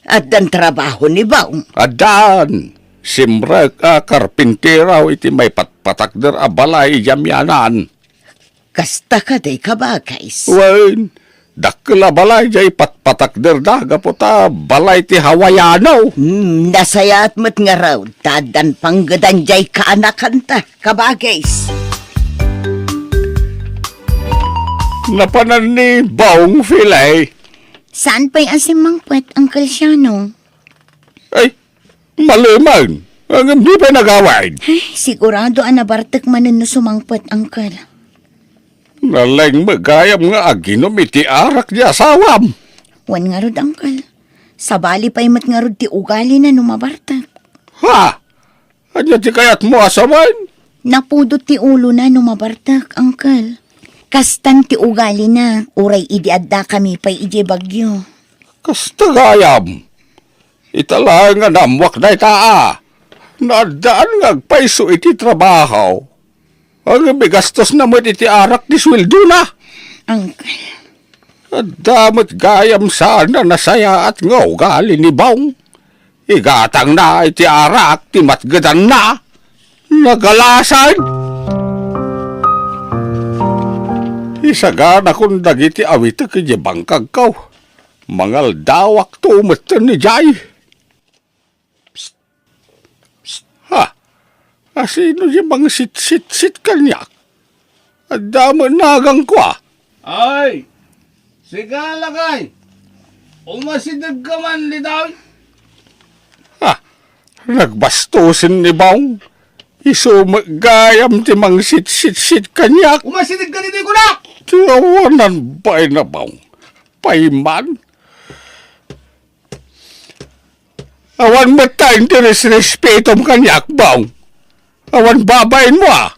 addan trabaho ni Bong? Addan. Simrek a karpintero iti maipatpatakder a balay idiay amianan. Kasta kadi, Kabagis? Wen, dakkel a balay diay patpatakderda gapu ta balay ti Hawaiano. Hmm, nasayaat met ngarud ta addan panggedan diay kaanakanta, Kabagis. Napanan ni Bong, Felay. Saan pay a simmangpet, Uncle Siano? Ay, maleman. Ngem di pay nagawid. Ay, sigurado a nabartek manen no sumangpet, Uncle. Nalengme gayam nga aginum iti arak ti asawam. Wen ngarud, Uncle. Sabali pay met ngarud ti ugalina no mabartek. Ha? Ania ti kayatmo a sawen? Napudot ti ulona no mabartek, Uncle. Kastan ti ugalina, uray idi addakami pay idiay Baguio. Kasta gayam. Ita laeng nga naammoak dayta a naaddaan nga agpayso iti trabaho. Ngem igastosna met iti arak ti sueldona. Uncle. Adda met gayam saan a nasayaat nga ugali ni Bong. Igatangna iti arak ti matgedanna. Nagalasan! Isaganakon dagiti awitek idiay bangkagko. Mangaldawakto metten idiay. Psst! Psst! Ha? Asino diay mangsitsitsit kaniak? Adda met naganko a. Ay! Sika, lakay! Umasidegka man ditoy! Ha? Nagbastosen ni Bong. Isu met gayam ti mangsitsitsit kaniak. Umasidegka ditoy, kunak! Ti awanan bain a Bong. Payman. Awan met ta iti resrespetom kaniak, Bong. Awan babainmo a.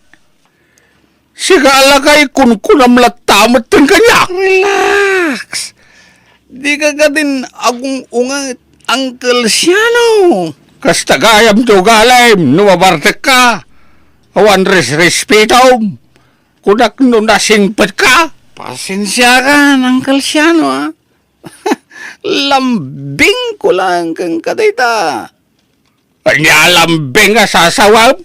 Sika a lakay, kunkunam latta metten kaniak. Relax. Dika kadin agung-unget, Uncle Siano. Kasta gayam ti ugalim no mabartekka. Awan resrespetom. Kunak no nasingpetka. Pasensiakan, Uncle Siano, a. Lambingko laeng kenka dayta. Ania a lambing a sasawem?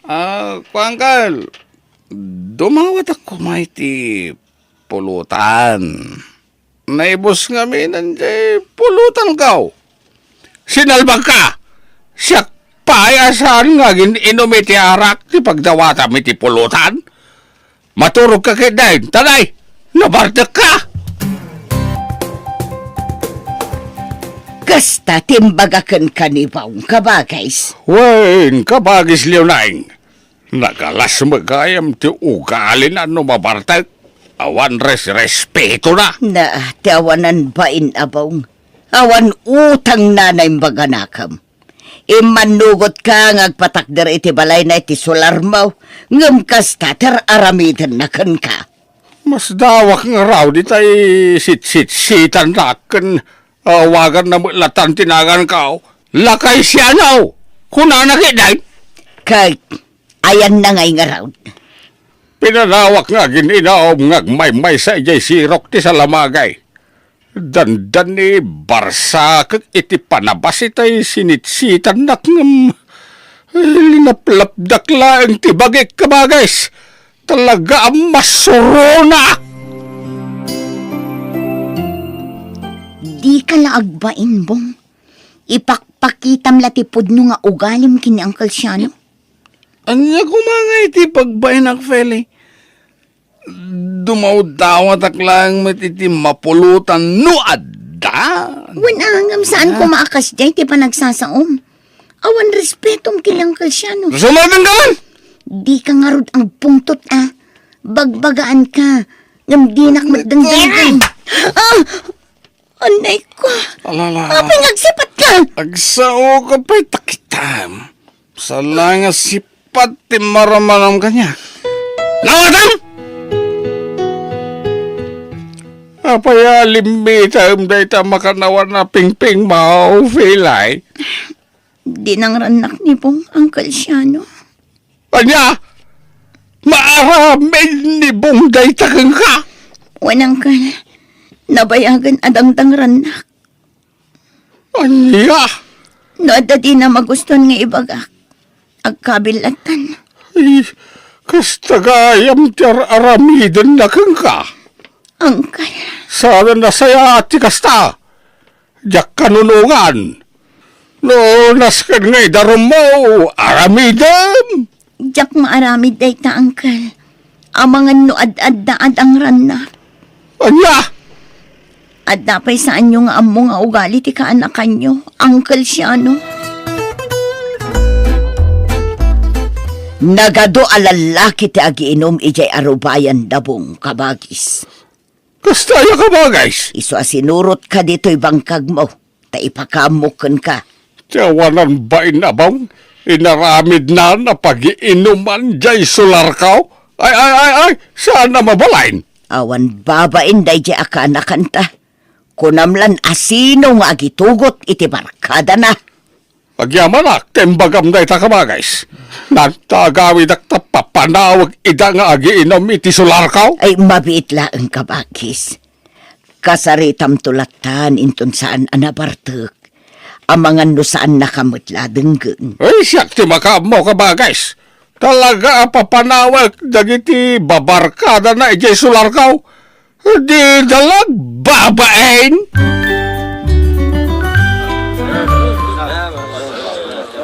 Ah, kuan, Kal, dumawatak koma iti pulutan. Naibus ngamin diay pulutanko. Sinalbagka! Siak pay a saan nga agin-inum iti arak ti pagdawatam iti pulutan? Maturogka ketdin, ta nay, nabartekka! Kasta ti imbaga kenka ni Bong, kabagis. Wen, kabagis Leonine, nagalas met gayam ti ugalina no mabartek. Awan resrespetona. Na, ti awanan bain a Bong. Awan utangna naimbaganakem. Immannugotka nga agpatakder iti balayna iti solarmo, ngem kasta ti ar-aramidenna kenka. Masdawak ngarud itay sitsitsitannak ken awaganna met latta ti naganko. Lakay Siano! Kunana ketdin? Ket ayanna ngay ngarud? Pinanawak nga agin-inum nga agmaymaysa idiay sirok ti salamagay. Dandani, barsakek iti panabas itay sinitsitannak ngem linaplapdak laeng ti bagik, kabagis. Talaga a masuronak! Dika la agbain, Bong. Ipakpakitam la ti pudno nga ugalim ken ni Uncle Siano. Ania koma ngay ti pagbainak, Feli? Dumawdawatak laeng met iti mapulutan no adda. Wen, a, ngem saan koma a kasdiay ti panagsasaom. Awan respetom ken ni Uncle Siano. Sumabing ka man! Dika ngarud agpungtot a. Bagbagaanka. Ngem dinak met dengdenggen. Ah! Anay ko. Alala. Apay nga agsipatka? Agsaoka pay ta kitam. Saan nga sipat ti maramanam kaniak. Nawatam! Apay a limmitem dayta makannawan a pingpingmo, Felay? Di nangrannak ni Bong, Uncle Siano. Ania? Maaramid ni Bong dayta kenka? Wen, Uncle. Nabayagen a dangdangrannak. Ania? No adda dina magustuan nga ibagak, agkabil lattan. Ay, kasta gayam ti ar-aramidenna kenka. Uncle. Saan a nasayaat ti kasta. Diak kanunongan. No nasken nga idarummo, aramidem. Diak maaramid dayta, Uncle. Amangan no ad-adda a dangrannak. Ania? Adda pay saanyo nga ammo nga ugali ti kaanakanyo, Uncle Siano. Nagadu a lallaki ti agiinum idiay arubayan da Bong, kabagis. Kasta aya, kabagis? Isu a sinurotka ditoy bangkagmo, ta ipakaammok kenka. Ti awanan bain a Bong, inaramidna a pagiinuman diay solarko? Ay, ay, ay, ay, saan a mabalin? Awan babain daydiay a kaanakanta. Kunam lan a sino nga agitugot iti barkadana. Agyamanak ta imbagam dayta, kabagis. Nanta agawidak ta papanawek ida nga agiinom iti sularko. Ay, mabiit laeng, kabagis. Kasaritamto lattan inton saan a nabartek. Amangan no saannaka met la a denggen. Ay, siak ti makaammo, kabagis. Talaga a papanawek dagiti babarkadana idiay sularko. Dida la agbabain.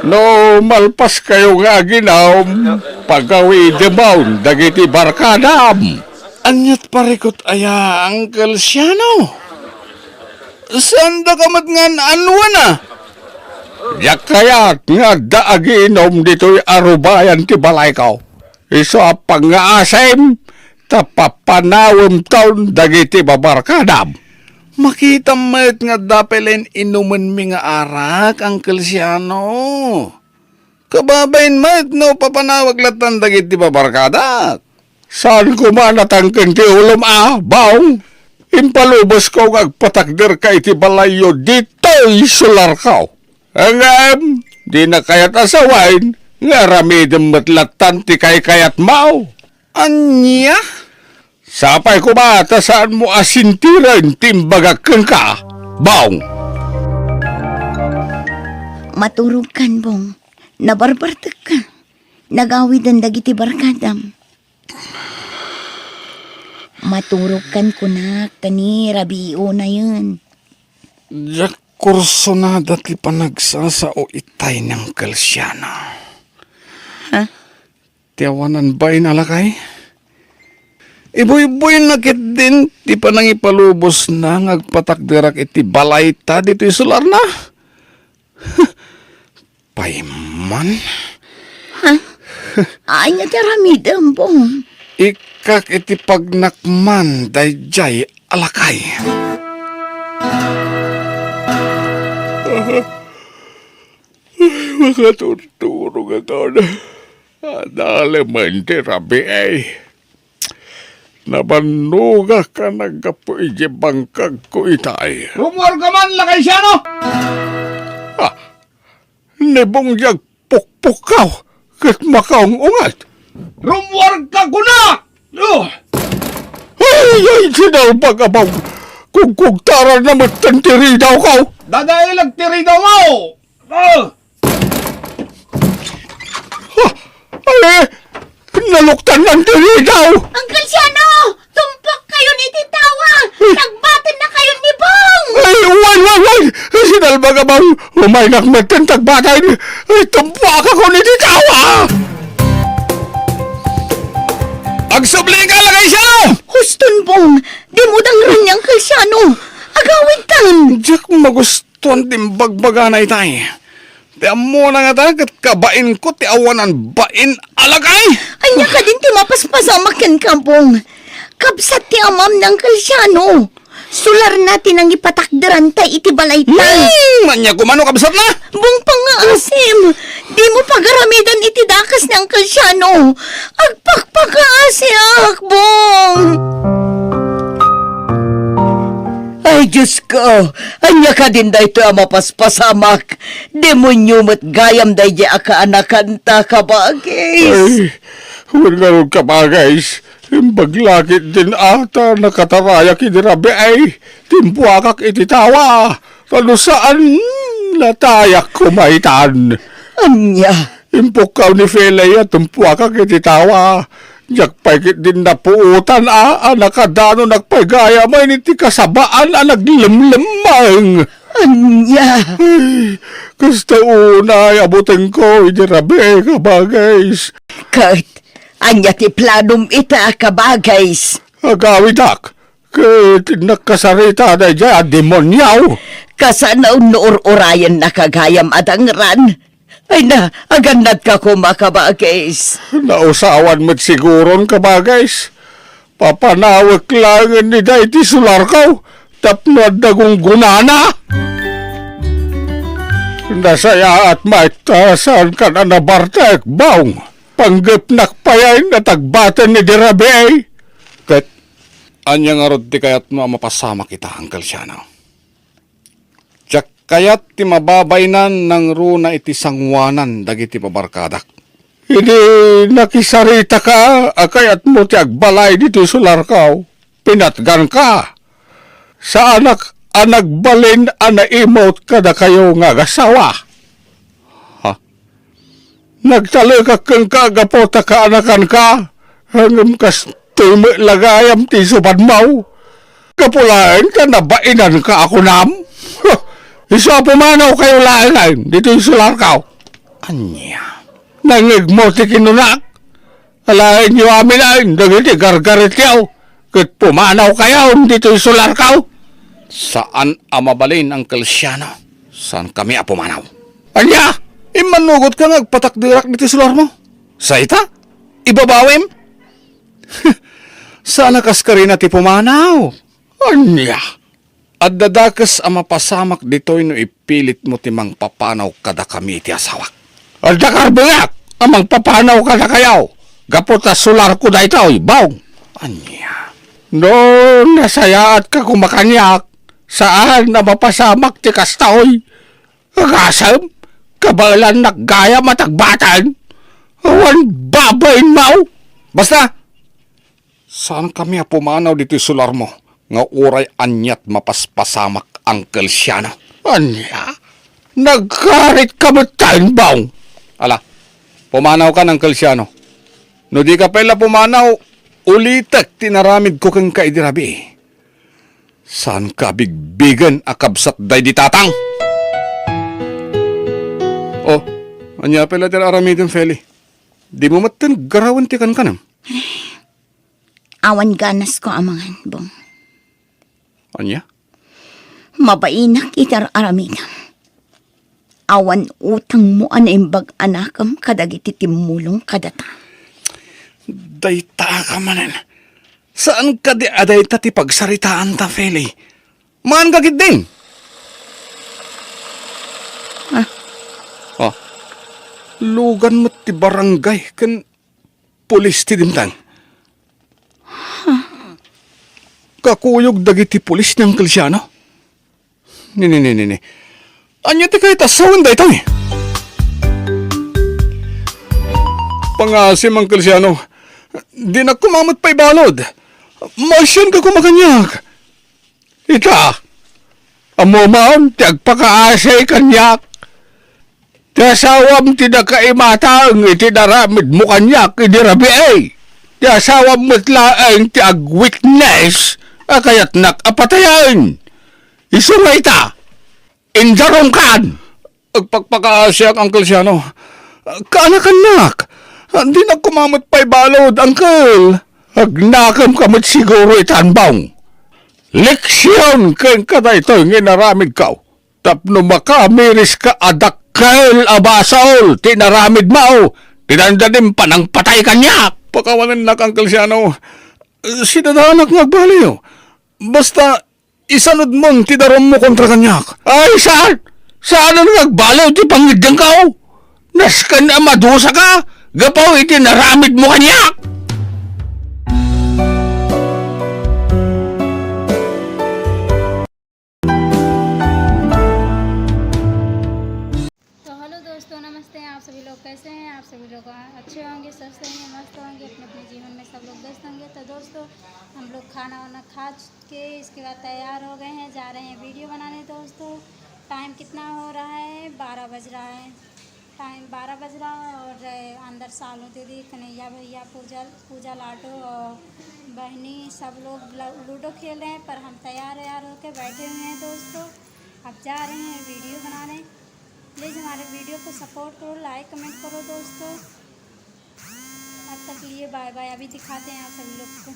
No malpaskayo nga aginom, pagawidemon dagiti barkadam. Aniat parikut aya, Uncle Siano? Saandaka met nga an-annuana? Diak kayat nga adda agiinom ditoy a rubayan ti balayko. Isu a pangngaasim ta papanawemton dagiti babarkadam. Makitam met nga adda pay la inumenmi nga arak, Uncle Siano. Kababain met no papanawek lattan dagiti babarkadak. Saan koma natangken ti ulom a, Bong. Impalubosko nga agpatakderka iti balayyo ditoy sularko. Ngem, dina kayat a sawen nga aramidem met lattan ti kaykayatmo. Ania? Sapay koma ta saanmo a sintiren ti imbagak kenka, Bong. Maturogkan, Bong. Nabarbartekka. Nagawiden dagiti barkadam. Maturogkan kunak, ta ni rabii unayen. Diak kursunada ti panagsasao itay ni Uncle Siano. Ha? Ti awanan bain a lakay? Ibuyboyna ketdin ti panangipalubosna nga agpatakderak iti balayta ditoy sularna. Pay man. Ha? Ania ti aramidem, Bong? Ikkak iti pagnakman daydiay a lakay. Makaturturog a taon. Adalemen ti rabii. Nabannogak a naggapu idiay bangkagko itay. Rummuarka man, Lakay Siano! Ah, ni Bong diay agpukpukkaw ket makaung-unget. Rummuarka kuna! Oh! Ay, ay, sinalbag a Bong! Kugkugtaran na metten ti ridawko! Dadaelag ti ridawmo! Ah! Ah! Ay! Naluktan man ti ridaw! Uncle Siano! Tumpokkayon iti tawa! Tagbatennakayon ni Bong! Ay, wen, wen, wen! Sinalbag a Bong! Umaynak metten tagbaten! Ay, tumpuakakon iti tawa! Agsublika, Lakay Siano! Huston, Bong! Dimo dangran ni Uncle Siano! Agawidtan! Diak magustuan ti imbagbagana itay. Ti ammona ngata ket kabainko ti awanan bain a lakay. Ania kadin ti mapaspasamak kenka, Bong? Kabsat ti amam ni Uncle Siano. Sularna ti nangipatakderanta iti balayta. Hmm, ania koma no kabsatna? Bong, pangngaasim. Dimo pagaramidan iti dakes ni Uncle Siano. Agpakpakaasiak, Bong. Ay, Diosko, ania kadin daytoy a mapaspasamak? Demonio met gayam daydiay a kaanakanta, kabagis. Ay, wen ngarud, kabagis, imbag la ketdin a ta nakatarayak idi rabii, timpuakak iti tawa, ta no saan, natayak koma itan. Ania? Impukkaw ni Felay a timpuakak iti tawa. Diak pay ketdin napuotan a, a nakadanonak pay gayamen iti kasabaan a naglemlemmeng. Ania? Ay, kasta unay a butengko idi rabii, kabagis. Ket ania ti planom ita, kabagis? Agawidak ket nakasarita daydiay a demonio. Kasano no ur-urayennaka gayam a dangran? Ay na, agannadka koma, kabagis. Nausawan met siguron, kabagis. Papanawek laengen ida iti sularko tapno adda gunggonana. Nasayaat met ta saankan a nabartek, Bong. Panggepnak payen a tagbaten idi rabii. Ket ania ngarud ti kayatmo a mapasamak ita, Uncle Siano? Kayat ti mababain nangruna iti sangoanan dagiti babarkadak. Idi nakisaritaka a kayatmo ti agbalay ditoy solarko, pinatganka. Saanak a nagbalin a naimut kadakayo nga agasawa. Ha? Nagtalekak kenka gapu ta kaanakanka, ngem kastoy met la gayam ti isubanmo. Gapu laeng ta nabainanka a kunam. Isu a pumanawkayo laengen ditoy solarko. Ania? Nangngegmo ti kinunak? Alaenyo amin dagiti gargaretyo ket pumanawkayon ditoy solarko. Saan a mabalin, Uncle Siano. Saankami a pumanaw. Ania? Immannugotka nga agpatakderak ditoy solarmo? Sa ita? Ibabawim? Saan a kaskarina ti pumanaw? Ania? Adda dakes a mapasamak ditoy no ipilitmo ti mangpapanaw kadakami iti asawak. Adda karbuyak a mangpapanaw kadakayo gapu ta solarko daytoy, Bong. Ania? No nasayaatka koma kaniak, saan a mapasamak ti kastoy. Agasem, kabaelannak gayam a tagbaten. Awan babainmo. Basta, saankami a pumanaw ditoy solarmo nga uray aniat mapaspasamak, Uncle Siano. Ania? Nagkaritka metten, Bong. Ala, pumanawkan, Uncle Siano. No dika pay la pumanaw, ulitek ti inaramidko kenka idi rabii. Saanka a bigbigen a kabsat daydi tatang? Oh, ania pay la ti aramidem, Feli? Dimo metten garawen ti kankanem? Awan ganasko a mangan, Bong. Ania? Mabainak iti ar-aramidem. Awan utangmo a naimbag a nakem kadagiti timmulong kadata. Dayta ka manen. Saan kadi a dayta ti pagsaritaanta, Feli? Maanka ketdin? Ah. Oh. Lugan met ti barangay ken pulis ti dimteng. Kakuyog dagiti pulis ni Uncle Siano. Ni, ni, ni, ni, ni. Ania ti kayat a sawen daytoy? Pangasim, Uncle Siano. Dinak koma met paibalud. Maasianka koma kaniak. Ita, ammom ti agpakaasi kaniak. Ti asawam ti nakaimatang iti naramidmo kaniak idi rabii. Ti asawam met laeng ti agwitness a kayatnak a patayen. Isu nga ita, indarumkan. Agpakpakaasiak, Uncle Siano. Kaanakannak. Dinak koma met paibalud, Uncle. Agnakemka met siguro itan, Bong. Leksion kenka daytoy nga inaramidko. Tapno makamiriska a dakkel a basol ti inaramidmo, ti dandanim panangpatay kaniak. Pakawanennak, Uncle Siano. Sidadanak nga agbaliw. Basta, isanudmon ti darummo kontra kaniak. Ay, saan? Saan a nga agbaliw ti pangngeddengko? Nasken a madusaka gapu iti naramidmo kaniak. तो हेलो दोस्तों, नमस्ते। आप सभी लोग कैसे हैं? आप सभी लोग अच्छे होंगे, स्वस्थ होंगे, मस्त होंगे, अपने अपने जीवन में सब लोग व्यस्त होंगे। तो दोस्तों, हम लोग खाना वाना खा के इसके बाद तैयार हो गए हैं, जा रहे हैं वीडियो बनाने। दोस्तों, टाइम कितना हो रहा है? बारह बज रहा है। टाइम बारह बज रहा है और अंदर सालू दीदी, कन्हैया भैया, पूजा, पूजा लाडो और बहनी सब लोग ल-, लूडो खेल रहे हैं, पर हम तैयार वैयार होके बैठे हुए हैं। दोस्तों, अब जा रहे हैं वीडियो बनाने। प्लीज हमारे वीडियो को सपोर्ट करो, लाइक कमेंट करो दोस्तों। अब तक लिए बाय बाय। अभी दिखाते हैं आप सभी लोग को।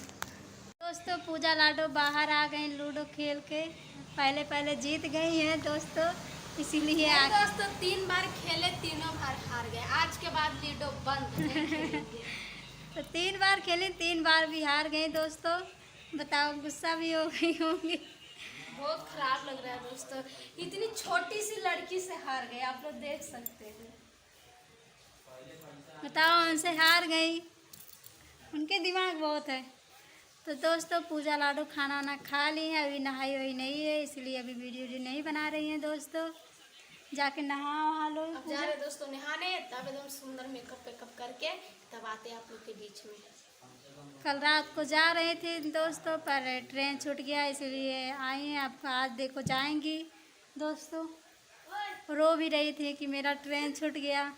दोस्तों, पूजा लाडो बाहर आ गई लूडो खेल के। पहले पहले जीत गई हैं दोस्तों, इसीलिए नहीं आ दोस्तों, तीन बार खेले, तीनों बार हार गए। आज के बाद लूडो बंद, नहीं खेलेंगे। तो तीन बार खेले, तीन बार भी हार गए दोस्तों। बताओ, गुस्सा भी हो गई होंगी। बहुत खराब लग रहा है दोस्तों, इतनी छोटी सी लड़की से हार गए, आप लोग देख सकते हैं। बताओ, उनसे हार गई। उनके दिमाग बहुत है। तो दोस्तों, पूजा लाडो खाना वाना खा ली है, अभी नहाई वही नहीं है, इसलिए अभी वीडियो भी नहीं बना रही है दोस्तों। जाके नहा वहा लो। अब जा रहे दोस्तों नहाने, तब एकदम सुंदर मेकअप वेकअप करके तब आते हैं आप लोग के बीच में। कल रात को जा रहे थे दोस्तों, पर ट्रेन छूट गया, इसीलिए आई हैं। अब आज देखो जाएंगी दोस्तों। रो भी रही थी कि मेरा ट्रेन छूट गया।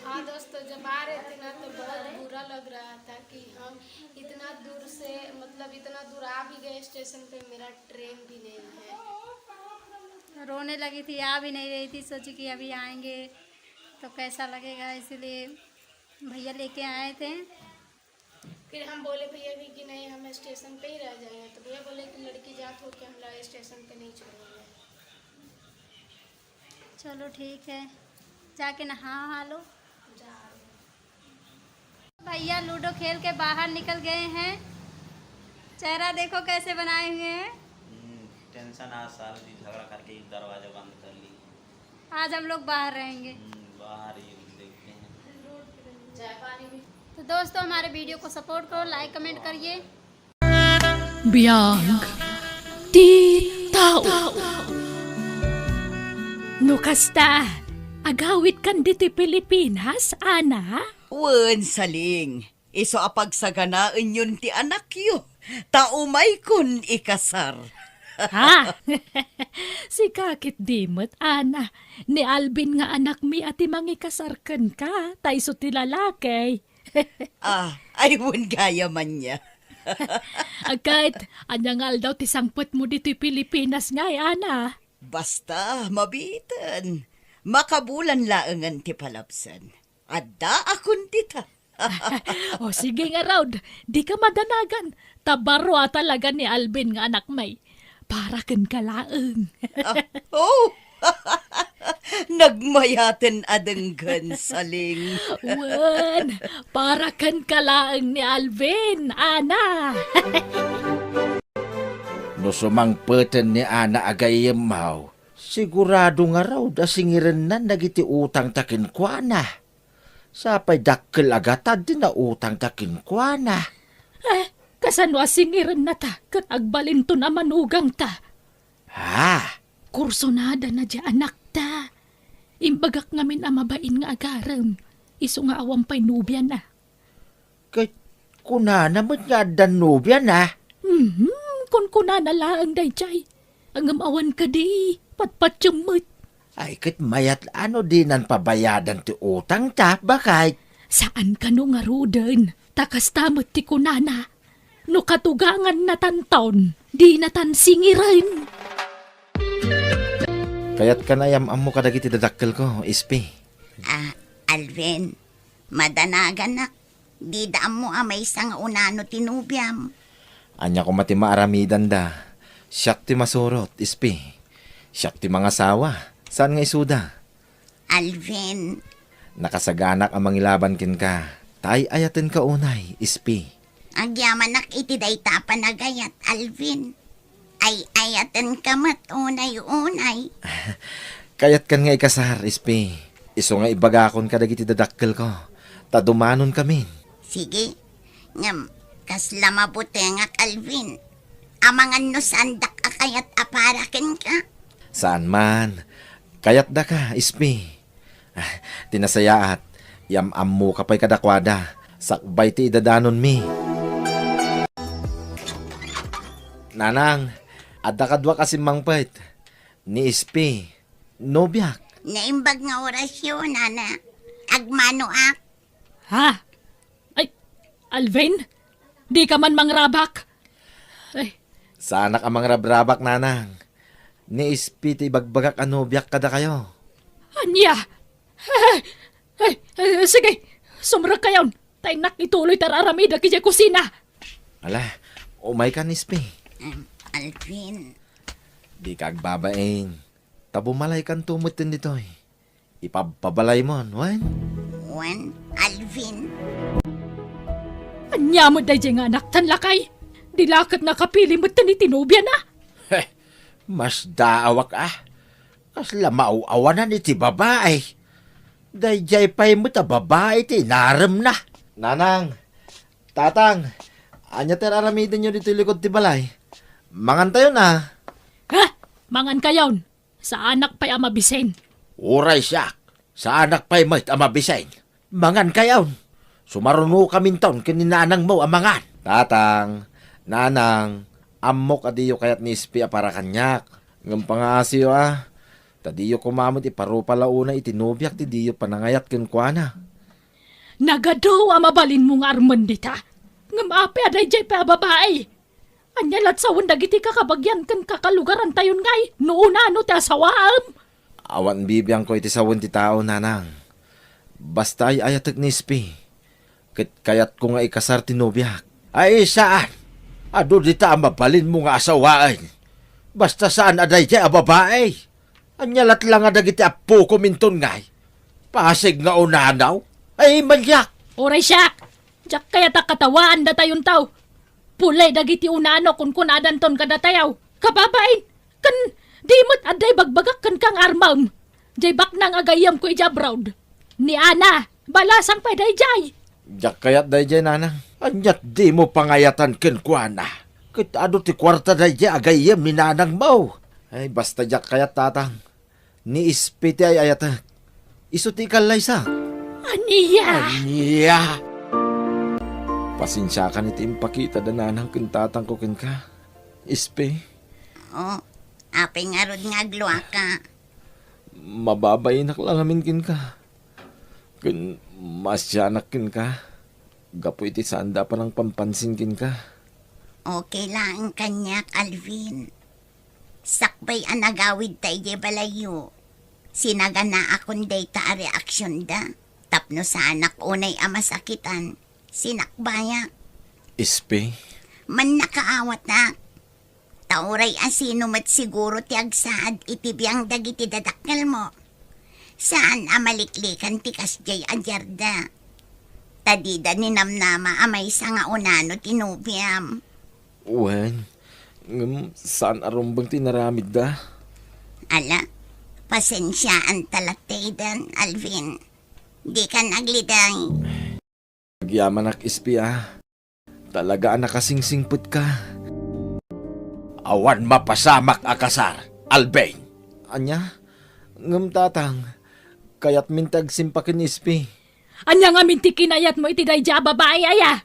हाँ दोस्तों, जब आ रहे थे ना तो बहुत बुरा लग रहा था कि हम इतना दूर से, मतलब इतना दूर आ भी गए स्टेशन पे, मेरा ट्रेन भी नहीं है। रोने लगी थी, आ भी नहीं रही थी, सोची कि अभी आएंगे तो कैसा लगेगा, इसलिए भैया लेके आए थे। फिर हम बोले भैया भी कि नहीं, हम स्टेशन पे ही रह जाएंगे, तो भैया बोले कि लड़की जात हो के हम लोग स्टेशन पे नहीं छोड़ेंगे। चलो ठीक है, जाके नहा वहा लो। भैया लूडो खेल के बाहर निकल गए हैं। चेहरा देखो कैसे बनाए हुए हैं। हम्म, टेंशन आज साल भी झगड़ा करके एक दरवाजा बंद कर ली। आज हम लोग बाहर रहेंगे। हम्म, बाहर ही देखते हैं। तो दोस्तों, हमारे वीडियो को सपोर्ट करो, लाइक कमेंट करिए। Biag ti tao. No kasta, agawidkan ditoy Pilipinas, Ana? Wen, Saling. Isu a pagsaganaenyon ti anakyo, ta umaykon ikasar. Ha? Sika ket di met, Ana. Ni Alvin nga anakmi a ti mangikasar kenka, ta isu ti lalaki. Ah, ay, wen gayam ania. Ket, ania nga aldaw ti sangpetmo ditoy Pilipinas ngay, Ana? Basta, mabiiten. Makabulan laengen ti palabsen. Addaakon dita. O, sige ngarud, dika madanagan. Ta baro a talaga ni Alvin nga anakmi. Para kenka laeng. Ah, oh! Nagmayaten a denggen, Saling. Wen, para kenka laeng ni Alvin, Ana. No sumangpeten ni Ana a gayyemmo, sigurado ngarud a singirennan dagiti utangta kenkuana. Sapay dakkel a gatad ti nautangta kenkuana. Eh, kasano a singirennata ket agbalinton a manugangta? Ha? Kursunadana diay anakta. Imbagak ngamin a mabain nga agarem, isu nga awan pay nobiana. Ket kunana met nga addan nobiana? Mhm, kunkunana laeng daydiay. Ngem awan kadi, patpatiem met. Ay, ket mayat la no dinan pabayadan ti utangta, baket? Saan kano ngaruden, ta kasta met ti kunana. No katugangannatan ton, dinatan singiren. Kayatkan a iyam-ammo kadagiti dadakkelko, Ispi. Ah, Alvin, madanaganak. Dida ammo a maysa nga unano ti nobiam. Ania koma ti maaramidanda? Siak ti masurot, Ispi. Siak ti mangasawa. Saan nga isuda? Alvin. Nakasaganak a mangilaban kenka. Ta ay-ayatenka unay, Ispi. Agyamanak iti dayta a panagayat, Alvin. Ay-ayatenka met unay-unay. Kayatkan nga ikasar, Ispi. Isu nga ibagakon kadagiti dadakkelko, ta dumanonkamin. Sige. Ngem, kasla mabutengak, Alvin. Amangan no saandak a kayat a para kenka. Saan man. Kayatdaka, Ispi. Ah, ti nasayaat, iyam-ammoka pay kadakuada, sakbay ti idadanonmi. Nanang, adda kaduak a simmangpet. Ni Ispi, nobiak. Naimbag nga orasyo, nana. Agmanoak. Ha? Ay, Alvin? Dika man mangrabak? Ay. Saanak a mangrabrabak, nanang. Ni Ispi ti ibagbagak a nobiak kadakayo. Ania? Ay, ay, ay, sige, sumrekkayon. Ta innak ituloy ti ar-aramidek idiay kusina. Ala, umaykan, Ispi. Em, Alvin. Dika agbabain. Ta bumalaykanto metten ditoy. Ipabpabalaymon, wen? Wen, Alvin. Ania met daydiay nga anaktan, lakay? Di la ket nakapili metten iti nobiana? Heh, masdaawak a. Kasla maaw-awanan iti babai. Daydiay pay met a babai ti inaremna. Nanang, Tatang, Ania ti ar-aramidenyo ditoy likod ti balay? Mangantayon a. Ha? Mangankayon? Saanak pay a mabisen. Uray siak, saanak pay met a mabisen. Mangankayon. Sumarunokaminton ken ni nanangmo a mangan. Tatang, nanang, ammok a diyo kayat ni Ispi a para kaniak. Ngem pangaasiyo a, ta diyo koma met iparupa la unay iti nobiak ti diyo panangayat kenkuana. Nagadu a mabalinmo nga armen dita. Ngem apay a daydiay pay a babai? Ania lat sawen dagiti kakabagian ken kakalugarantayon ngay no unano ti asawaem? Awan bibiangko iti sawen ti tao, nanang. Basta ay-ayatek ni Ispi. Ket kayatko nga ikasar ti nobiak. Ay, saan. Adu dita a mabalinmo nga asawaen. Basta saan a daydiay a babai. Ania lat la nga dagiti appokominton ngay? Pasig nga unanaw? Ay, maniak! Uray siak! Diak kayat a katawaan datayonto. Pulay dagiti unano kunkunadanton kadatayo. Kababain, ken di met adda ibagbagak kenka nga armem. Diay baknang a gayyemko idiay abroad. Ni Ana, balasang pay daydiay. Diak kayat daydiay, nanang. Aniat dimo pangayatan kenkuana? Ket adu ti kuarta daydiay a gayyem ni nanangmo. Ay, basta diak kayat, tatang. Ni Ispi ti ay-ayatek. Isu ti ikallaysak. Ania? Ania? Pasensiakan iti impakitada nanang ken tatangko kenka. Ispi. O, apay ngarud nga agluaka? Mababainak la ngamin kenka. Ken maasianak kenka. Gapu iti saanda a panangpampansin kenka. Okay laeng kaniak, Alvin. Sakbay a nagawidta idiay balayyo, sinaganaakon dayta a reaksionda tapno saanak unay a masakitan, sinakbayak. Ispi? Mannakaawatak. Ta uray asino met siguro ti agsaad iti biang dagiti dadakkelmo. Saan a maliklikan ti kasdiay a diarda. Ta dida ninamnama a maysa nga unano ti nobiam. Wen, ngem saan a rumbeng ti inaramidda. Ala, pasensiaanta lattayden, Alvin. Dikan agliday. Agyamanak, Ispi, a. Talaga a nakasingsingpetka. Awan mapasamak a kasar, Alvin. Ania? Ngem, tatang, kayatmin ti agsimpa ken ni Ispi. Ania ngamin ti kinayatmo iti daydiay a babai aya?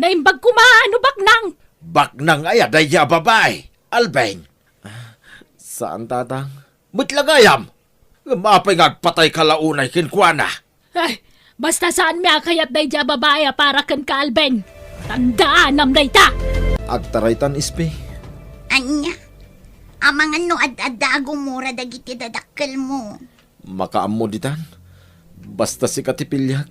Naimbag koma a no baknang. Baknang aya daydiay a babai, Alvin? Saan, tatang. Met la gayam. Ngem apay nga agpatayka la unay kenkuana? Ay, basta saanmi a kayat daydiay a babai a para kenka, Alvin. Tandaanam dayta! Agtaraytan, Ispi. Ania? Amangan no ad-adda a gumura dagiti dadakkelmo. Makaammo ditan. Basta sika ti piliak.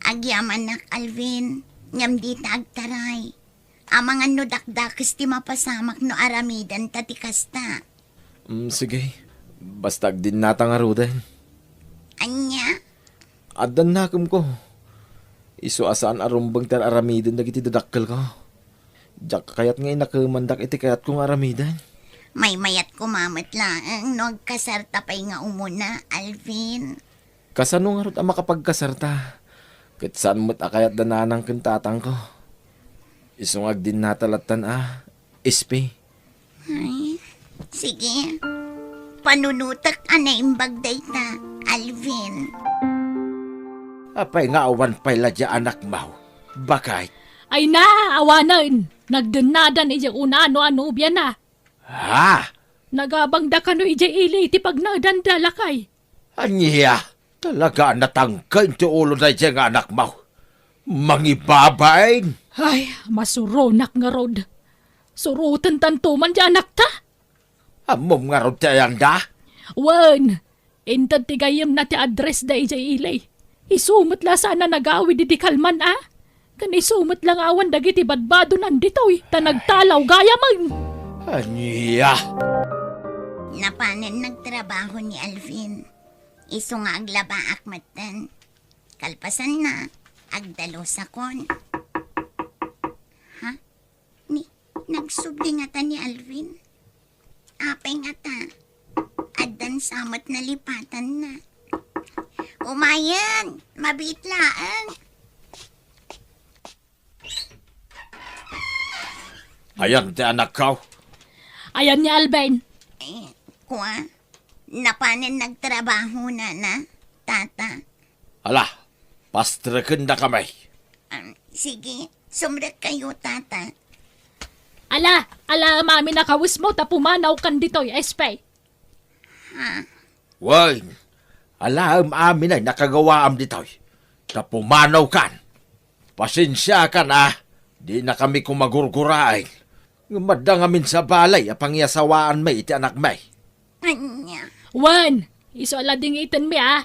Agyamanak, Alvin. Ngem dita agtaray. Amangan no dakdakes ti mapasamak no aramidenta ti kasta. Mm, sige. Basta agdinnata ngaruden. Ania? Addan nakemko. Isu a saan a rumbeng ti ar-aramiden dagiti dadakkelko. Diak kayat nga inakemandak iti kayatko nga aramiden. Maymayat koma met laeng no agkasarta pay nga umuna, Alvin. Kasano ngarud a makapagkasarta? Ket saan met a kayatda nanang ken tatangko. Isu nga agdinnata lattan a, Ispi. Ay, sige. Panunotek a naimbag dayta, Alvin. Apay nga awan pay la diay anakmo, baket? Ay na, awanen. Nagdennadan idiay unano a nobiana. Ha? Nagabangda kano idiay ili iti pagnaedanda, lakay? Ania? Talaga a natangken ti ulo daydiay nga anakmo. Mangibabain! Ay, masuronak ngarud. Surotentanto man diay anakta? Ammom ngarud ti ayanda? Wen, inted ti gayyemna ti addressda idiay ili. Isu met la saan a nagawid idi kalman a. Ken isu met la nga awan dagiti badbadonan ditoy, ta nagtalaw gayamen. Ania? Napanen nagtrabaho ni Alvin. Isu nga aglabaak metten. Kalpasanna, agdalusakon. Ha? Ni, nagsubli ngata ni Alvin? Apay ngata, addan sa met nalipatanna. Umayen, mabiit laeng. Ayan ti anakko? Ayan ni Alvin? Eh, kua, napanen nagtrabaho, nana, tata. Ala, pastrekendakami. Ah, sige, sumrekkayo, tata. Ala, alaem amin a kawesmo ta pumanawkan ditoy, Espe. Ha? Wen, alaem amin a nakagawaam ditoy, ta pumanawkan. Pasensiakan a, dinakami koma gurguraen. Ngem adda ngamin sa balay a pangiasawaanmi iti anakmi. Ania? Wen, isu a ladingitenmi a.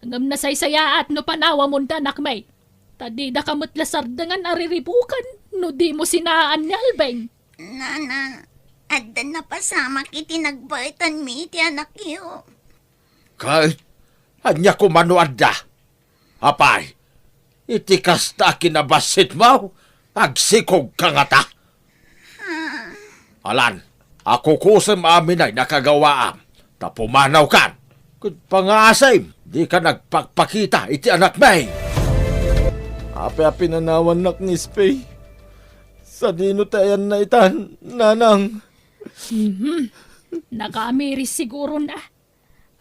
Ngem nasaysayaat no panawamon ti anakmi. Ta didaka met la sardengan a riribukan no dimo sinaan ni Alvin. Nana, adda napasamak iti nagbaetanmi iti anakyo. Ket ania koma no adda? Apay, iti kasta a kinabassitmo, agsikogka ngata? Alan, akukusem amin a nakagawaam, ta pumanawkan. Ket pangaasim, dika nagpakpakita iti anakmi. Apay a pinanawannak ni Espey? Sadino ti ayanna itan, nanang? Mhm. Nakaamiris sigurona.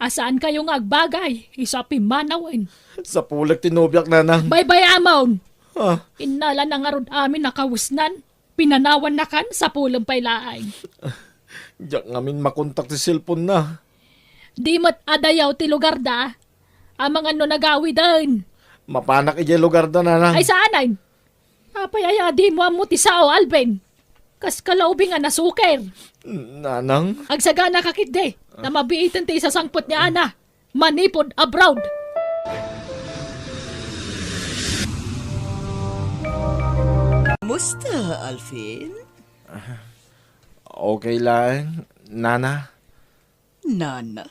A saankayo nga agbagay, isu a pimmanawen. Sapulek ti nobiak, nanang. Baybay-amon! Ah. Innalana ngarud amin a kawesnan. Pinanawannakan, sapulem pay laeng. Diak ngamin makontak ti cellphone-na. Di met adayaw ti lugarda. Amangan no nagawiden. Mapanak idiay lugarda, nanang. Ay, saanen? Apay aya a dimo ammo ti sao, Alvin? Kas kalaubing a nasuker. Nanang? Agsaganaka ketdi, ta mabiiten ti isasangpet ni Ana manipud abroad. Musta, Alvin? Okay laeng, Nana. Nana.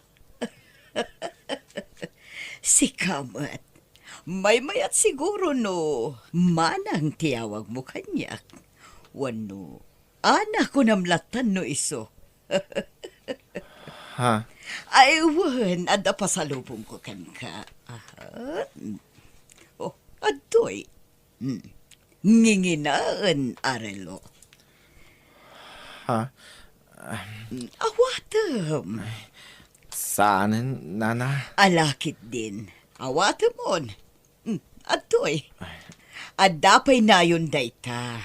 Sika met. Maymayat siguro no manang ti awagmo kaniak. Wenno, Ana kunam lattan no isu. Ha? Ay, wen, adda pasalubongko kenka. Aha. Oh, adtoy. Hmm. Nginginaen a relo. Ha? Hmm, awatem. Saanen, Nana? Ala ketdin. Awatemon. Hmm, adtoy. Adda pay nayon dayta.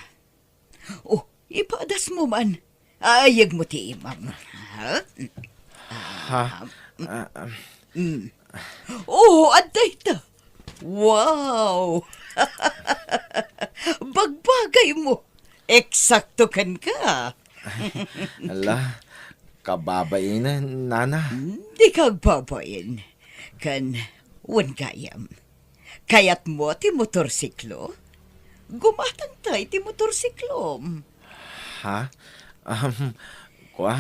Oh, ipadasmo man. Ayegmo ti imam. Ha? Ha? Ah, ah. Mm. Oh, adda ita. Wow! Bagbagaymo. Eksakto kenka. Ala, kababain, Nana. Dika agbabain. Ken, wen gayam. Kayatmo ti motorsiklo? Gumatangta iti motorsiklom. Ha? Um, kua,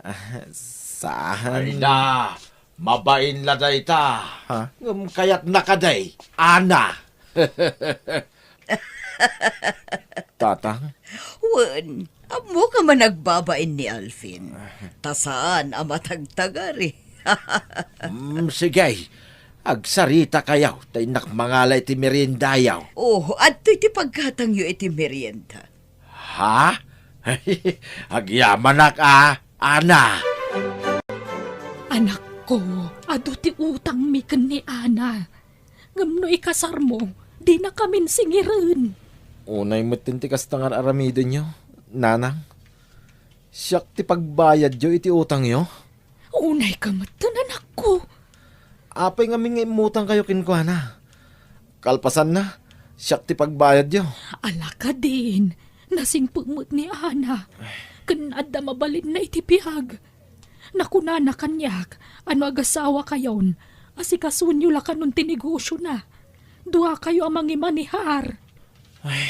ah, saan? Ay na, mabain la dayta. Ha? Ngem kayatna kadi, Ana. Tatang? Wen, ammoka man agbabain ni Alvin. Ta saan a matagtagari. Mm, sige. Agsaritakayo, ta innak mangala iti meriendayo. Oh, adtoy ti paggatangyo iti merienda. Ha? Agyamanak a, Ana. Anakko, adu ti utangmi ken ni Ana. Ngem no ikasarmo, dinakamin singiren. Unay metten ti kasta nga ar-aramidenyo, Nanang. Siak ti pagbayadyo iti utangyo. Unayka metten, anakko. Apay ngamin nga immutangkayo kenkuana? Kalpasanna, siak ti pagbayadyo. Ala kadin, nasingpet met ni Ana. Ken adda mabalinna iti biag. Nakunana kaniak a no agasawakayon, asikasonyo la kanon ti negosiona. Duakayo a mangimanehar. Ay.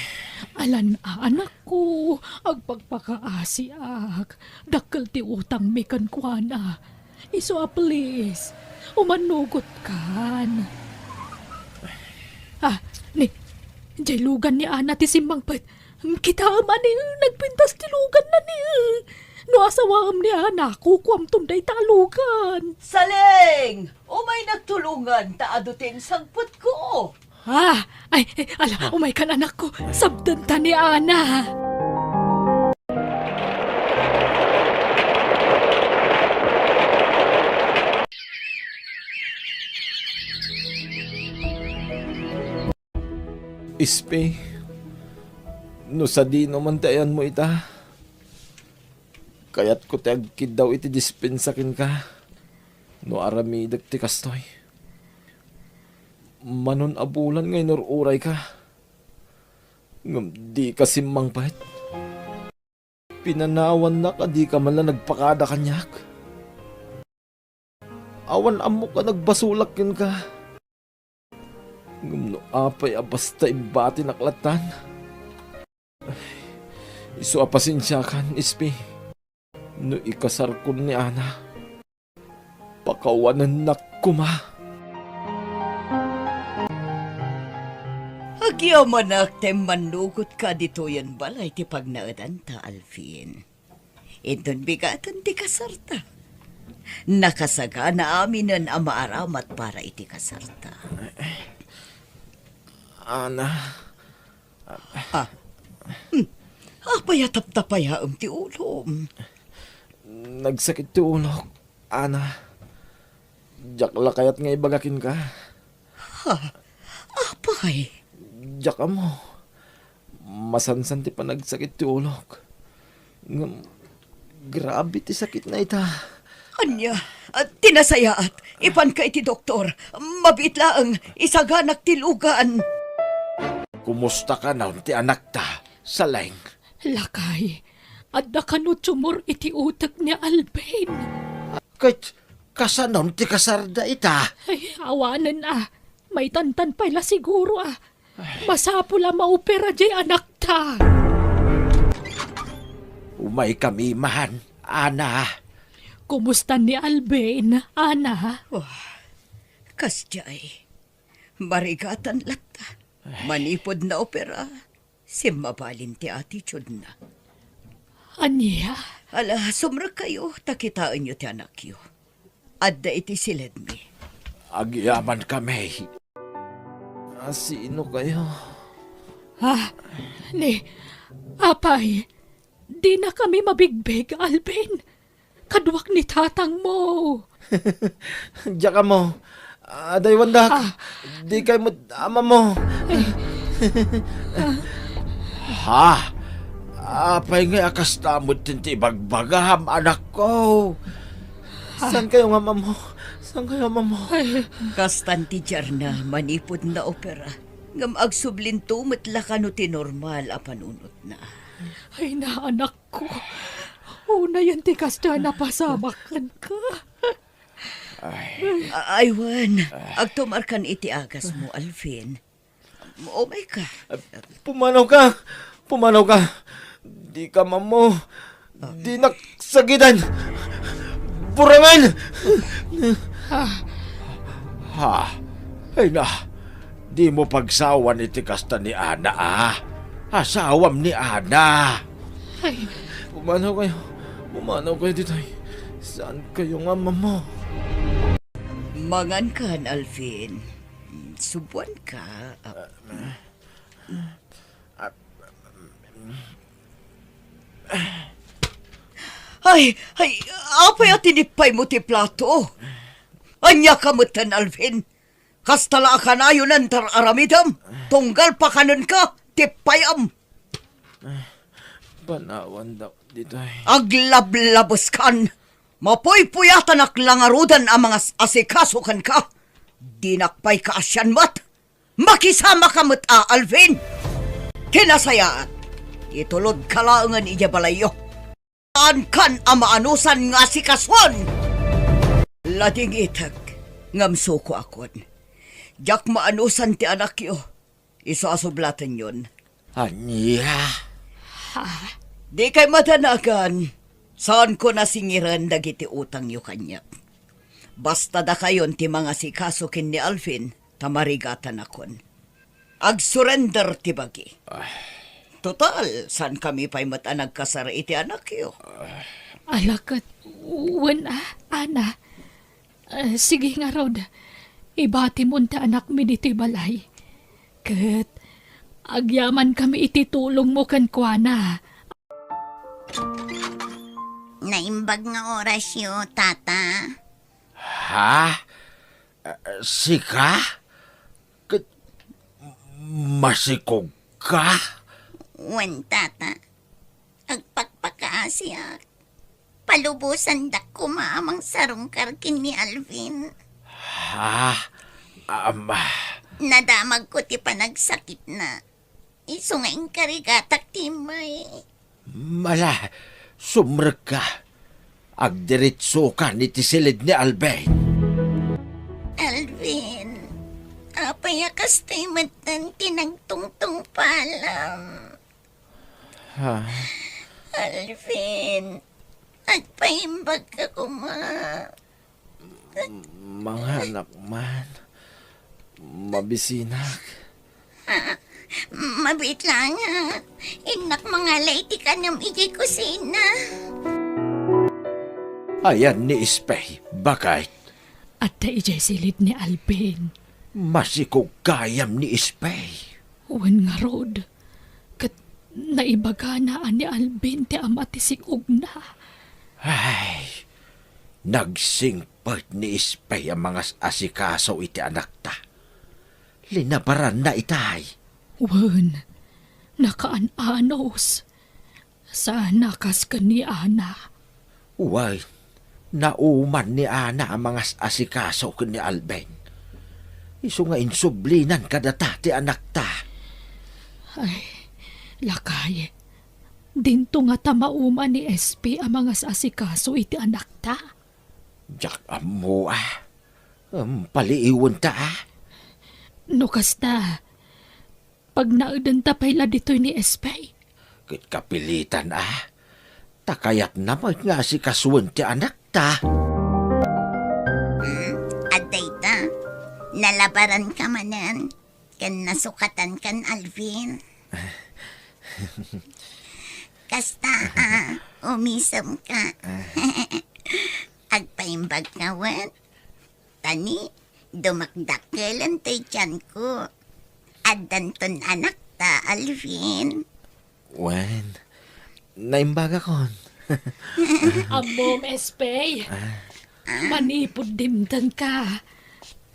Alan a, anakko, agpakpakaasiak. Dakkel ti utangmi kenkuana. Isu a please, umannugotkan. Ah, ni, jay lugan ni Ana ti simmangpet. Kitaem a ni, nagpintas ti luganna ni. No asawaem ni Ana, kukuamton dayta a lugan. Saleng! Umaynak tulongan ta adu ti insangpetko. Ah, ay, ay, ala, umaykan, anakko. Sabdenta ni Ana. Ispi, no sadino man ti ayanmo ita, kayatko ti agkiddaw iti dispensa kenka no aramidek ti kastoy. Manon a bulan nga inur-urayka, ngem dika simmangpet. Pinanawannak a dika man la nagpakada kaniak. Awan ammok a nagbasolak kenka. Ngem no apay a basta imbatinak lattan? Isu a pasensiakan, Ispi. No ikasarkon ni Ana, pakawanennak koma. Agyamanak ta immannugotka ditoyen balay ti pagnaedanta, Alvin. Inton bigaten ti kasarta, nakasagana aminen a maaramat para iti kasarta. Ana. Ah. Hmm. Apay a taptapayaem ti ulom? Nagsakit ti ulok, Ana. Diak la kayat nga ibaga kenka. Ha? Apay? Diak ammo. Masansan ti panagsakit ti ulok. Ngem, grabe ti sakitna ita. Ania? Ah, ti nasayaat, ipanka iti doktor. Mabiit laeng, isaganak ti lugan. Kumusta kanon ti anakta, Saleng? Lakay, adda kano tumor iti utek ni Alvin. Ket kasanon ti kasarda ita? Ay, awanen a. Maitantan pay la siguro a. Masapul a maopera diay anakta. Umaykami man, Ana. Kumusta ni Alvin, Ana? Oh, kasdiay. Marigatan latta. Manipud naopera, simmabalin ti attitude-na. Ania? Ala, sumrekkayo, ta kitaenyo ti anakyo. Adda iti siledmi. Agyamankami. A, sino kayo? Ah, ni, apay, dinakami mabigbig, Alvin. Kaduak ni tatangmo. Diak ammo. Adaywandak. Ah. Dikay met amamo. Ha? Apay ngay a kasta met ti ibagbagam, anakko? Saan kayo nga ammo? Saan kayo ammo? Kastan ti diarna manipud naopera. Ngem agsublinto met la kano ti normal a panunotna. Ay, naanak ko. Unayen ti kasta a napasamak kenka. Ay. A-, aywan, agtumarkan iti agasmo, Alvin. Umayka. Pumanawka! Pumanawka! Dika ammo. Dinak sagiden! Burangen! Ha? Ay na, dimo pagsawan iti kasta ni Ana, a? Asawam ni Ana. Ay. Pumanaw kayo. Pumanaw kayo ditoy. Saan kayo nga ammo? Mangan kan, Alvin. Subuan ka. Ay, ay, apay a tinipaymo ti plato? Ania ka metten, Alvin? Kasta la a kanayon a intar-aramidem, tunggal pakanenka, tippayam. Panawandak ditoy. Aglablabeskan. Mapuypuyatanak la ngaruden a mangas-asikaso kenka. Dinak pay kaasian met. Makisamaka met a, Alvin! Ti nasayaat, itulodka laengen idiay balayyo. Saankan a maanusan nga asikason! Ladingitek, ngem sukoakon. Diak maanusan ti anakyo. Isu a sublatenyon. Ania? Ha? Dikay madanagan. Saanko nasingiren dagiti utangyo kaniak. Basta dakayon ti mangasikaso ken ni Alvin, ta marigatanakon. Agsurrender ti bagi. Ay. Total, saankami pay met a nagkasar iti anakyo. Ala ket, wen a, Ana. Ah, sige ngarud, ibatimon ti anakmi ditoy balay. Ket agyamankami iti tulongmo kenkuana. Naimbag nga orasyo, Tata. Ha? Ah, sika? Ket Masikog ka? Wen, Tata. Agpakpakaasiak. Palubosandak koma a mangsarungkar ken ni Alvin. Ha? Ama. Nadamagko ti panagsakitna. Isu nga inkarigatak ti immay. Mala, sumrekka. Agdiretsokan iti silid ni Alvin. Alvin, apay a kastoy metten ti nagtungtungpalam? Ha? Alvin, agpaimbagka koma. Manganak man. Mabisinak. Ah, mabiit laeng. Innak mangala iti kanem idiay kusina. Ayan ni Espey, baket? Adda idiay silid ni Alvin. Masikog gayam ni Espey. Wen ngarud, ket naibagana a ni Alvin ti ama ti sikogna. Ay, nagsingpet ni Espey a mangas-asikaso iti anakta. Linabaranna itay. Wen, nakaan-anos. Saan a kas ken ni Ana. Wen, nauman ni Ana a mangas-asikaso ken ni Alvin. Isu nga insublinan kadata ti anakta. Ay, lakay, dinto ngata mauman ni Espey a mangas-asikaso iti anakta? Diak ammo a. Em, paliiwenta a. No kasta, pagnaedenta pay la ditoy ni Espey. Ket kapilitan a. Ta kayatna met nga asikasuen ti anakta. Hmm, adda ita. Nalabaranka manen. Ken nasukatankan Alvin. Kasta a, umisemka. Agpaimbagka wen. Ta ni, dumakdakkelen toy tianko. Addanton anakta, Alvin. Wen, naimbagakon. Ammom, Espey. Ah. Manipud dimtengka,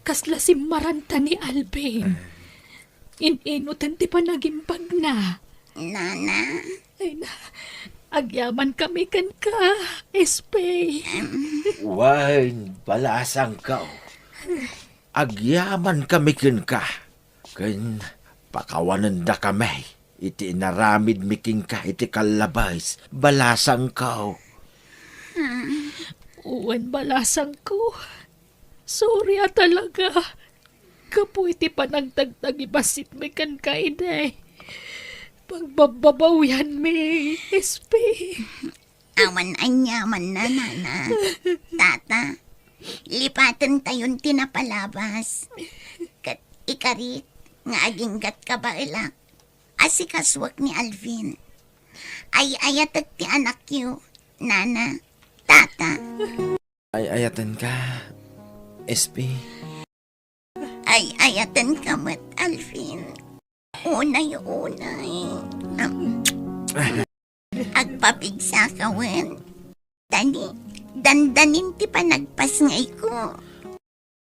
kasla simmaranta ni Alvin. Ah. In-inutan ti panagimbagna. Nana. Ay na, agyamankami kenka, Espey. Em. Wen, balasangko. Agyamankami kenka. Ken pakawanendakami iti inaramidmi kenka iti kallabes, balasangko. Wen, balasangko. Sorry a talaga. Gapu iti panagtagtagibasitmi kenka idi. Pagbabbabawianmi, Espey. Awan aniamanna, Nana. Tata, lipatentayon ti napalabas. Ket ikarik nga aginggatka baelak, asikasuek ni Alvin. Ay-ayatek ti anakyo, Nana, Tata. Ay-ayatenka, Espey. Ay-ayatenka met, Alvin. Unay-unay. Am, agpapigsaka wen. Ta ni, dandanin ti panagpasngayko.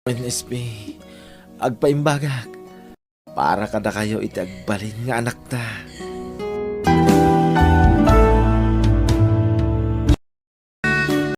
Wen, Espey, agpaimbagak. Para kadakayo iti agbalin nga anakta.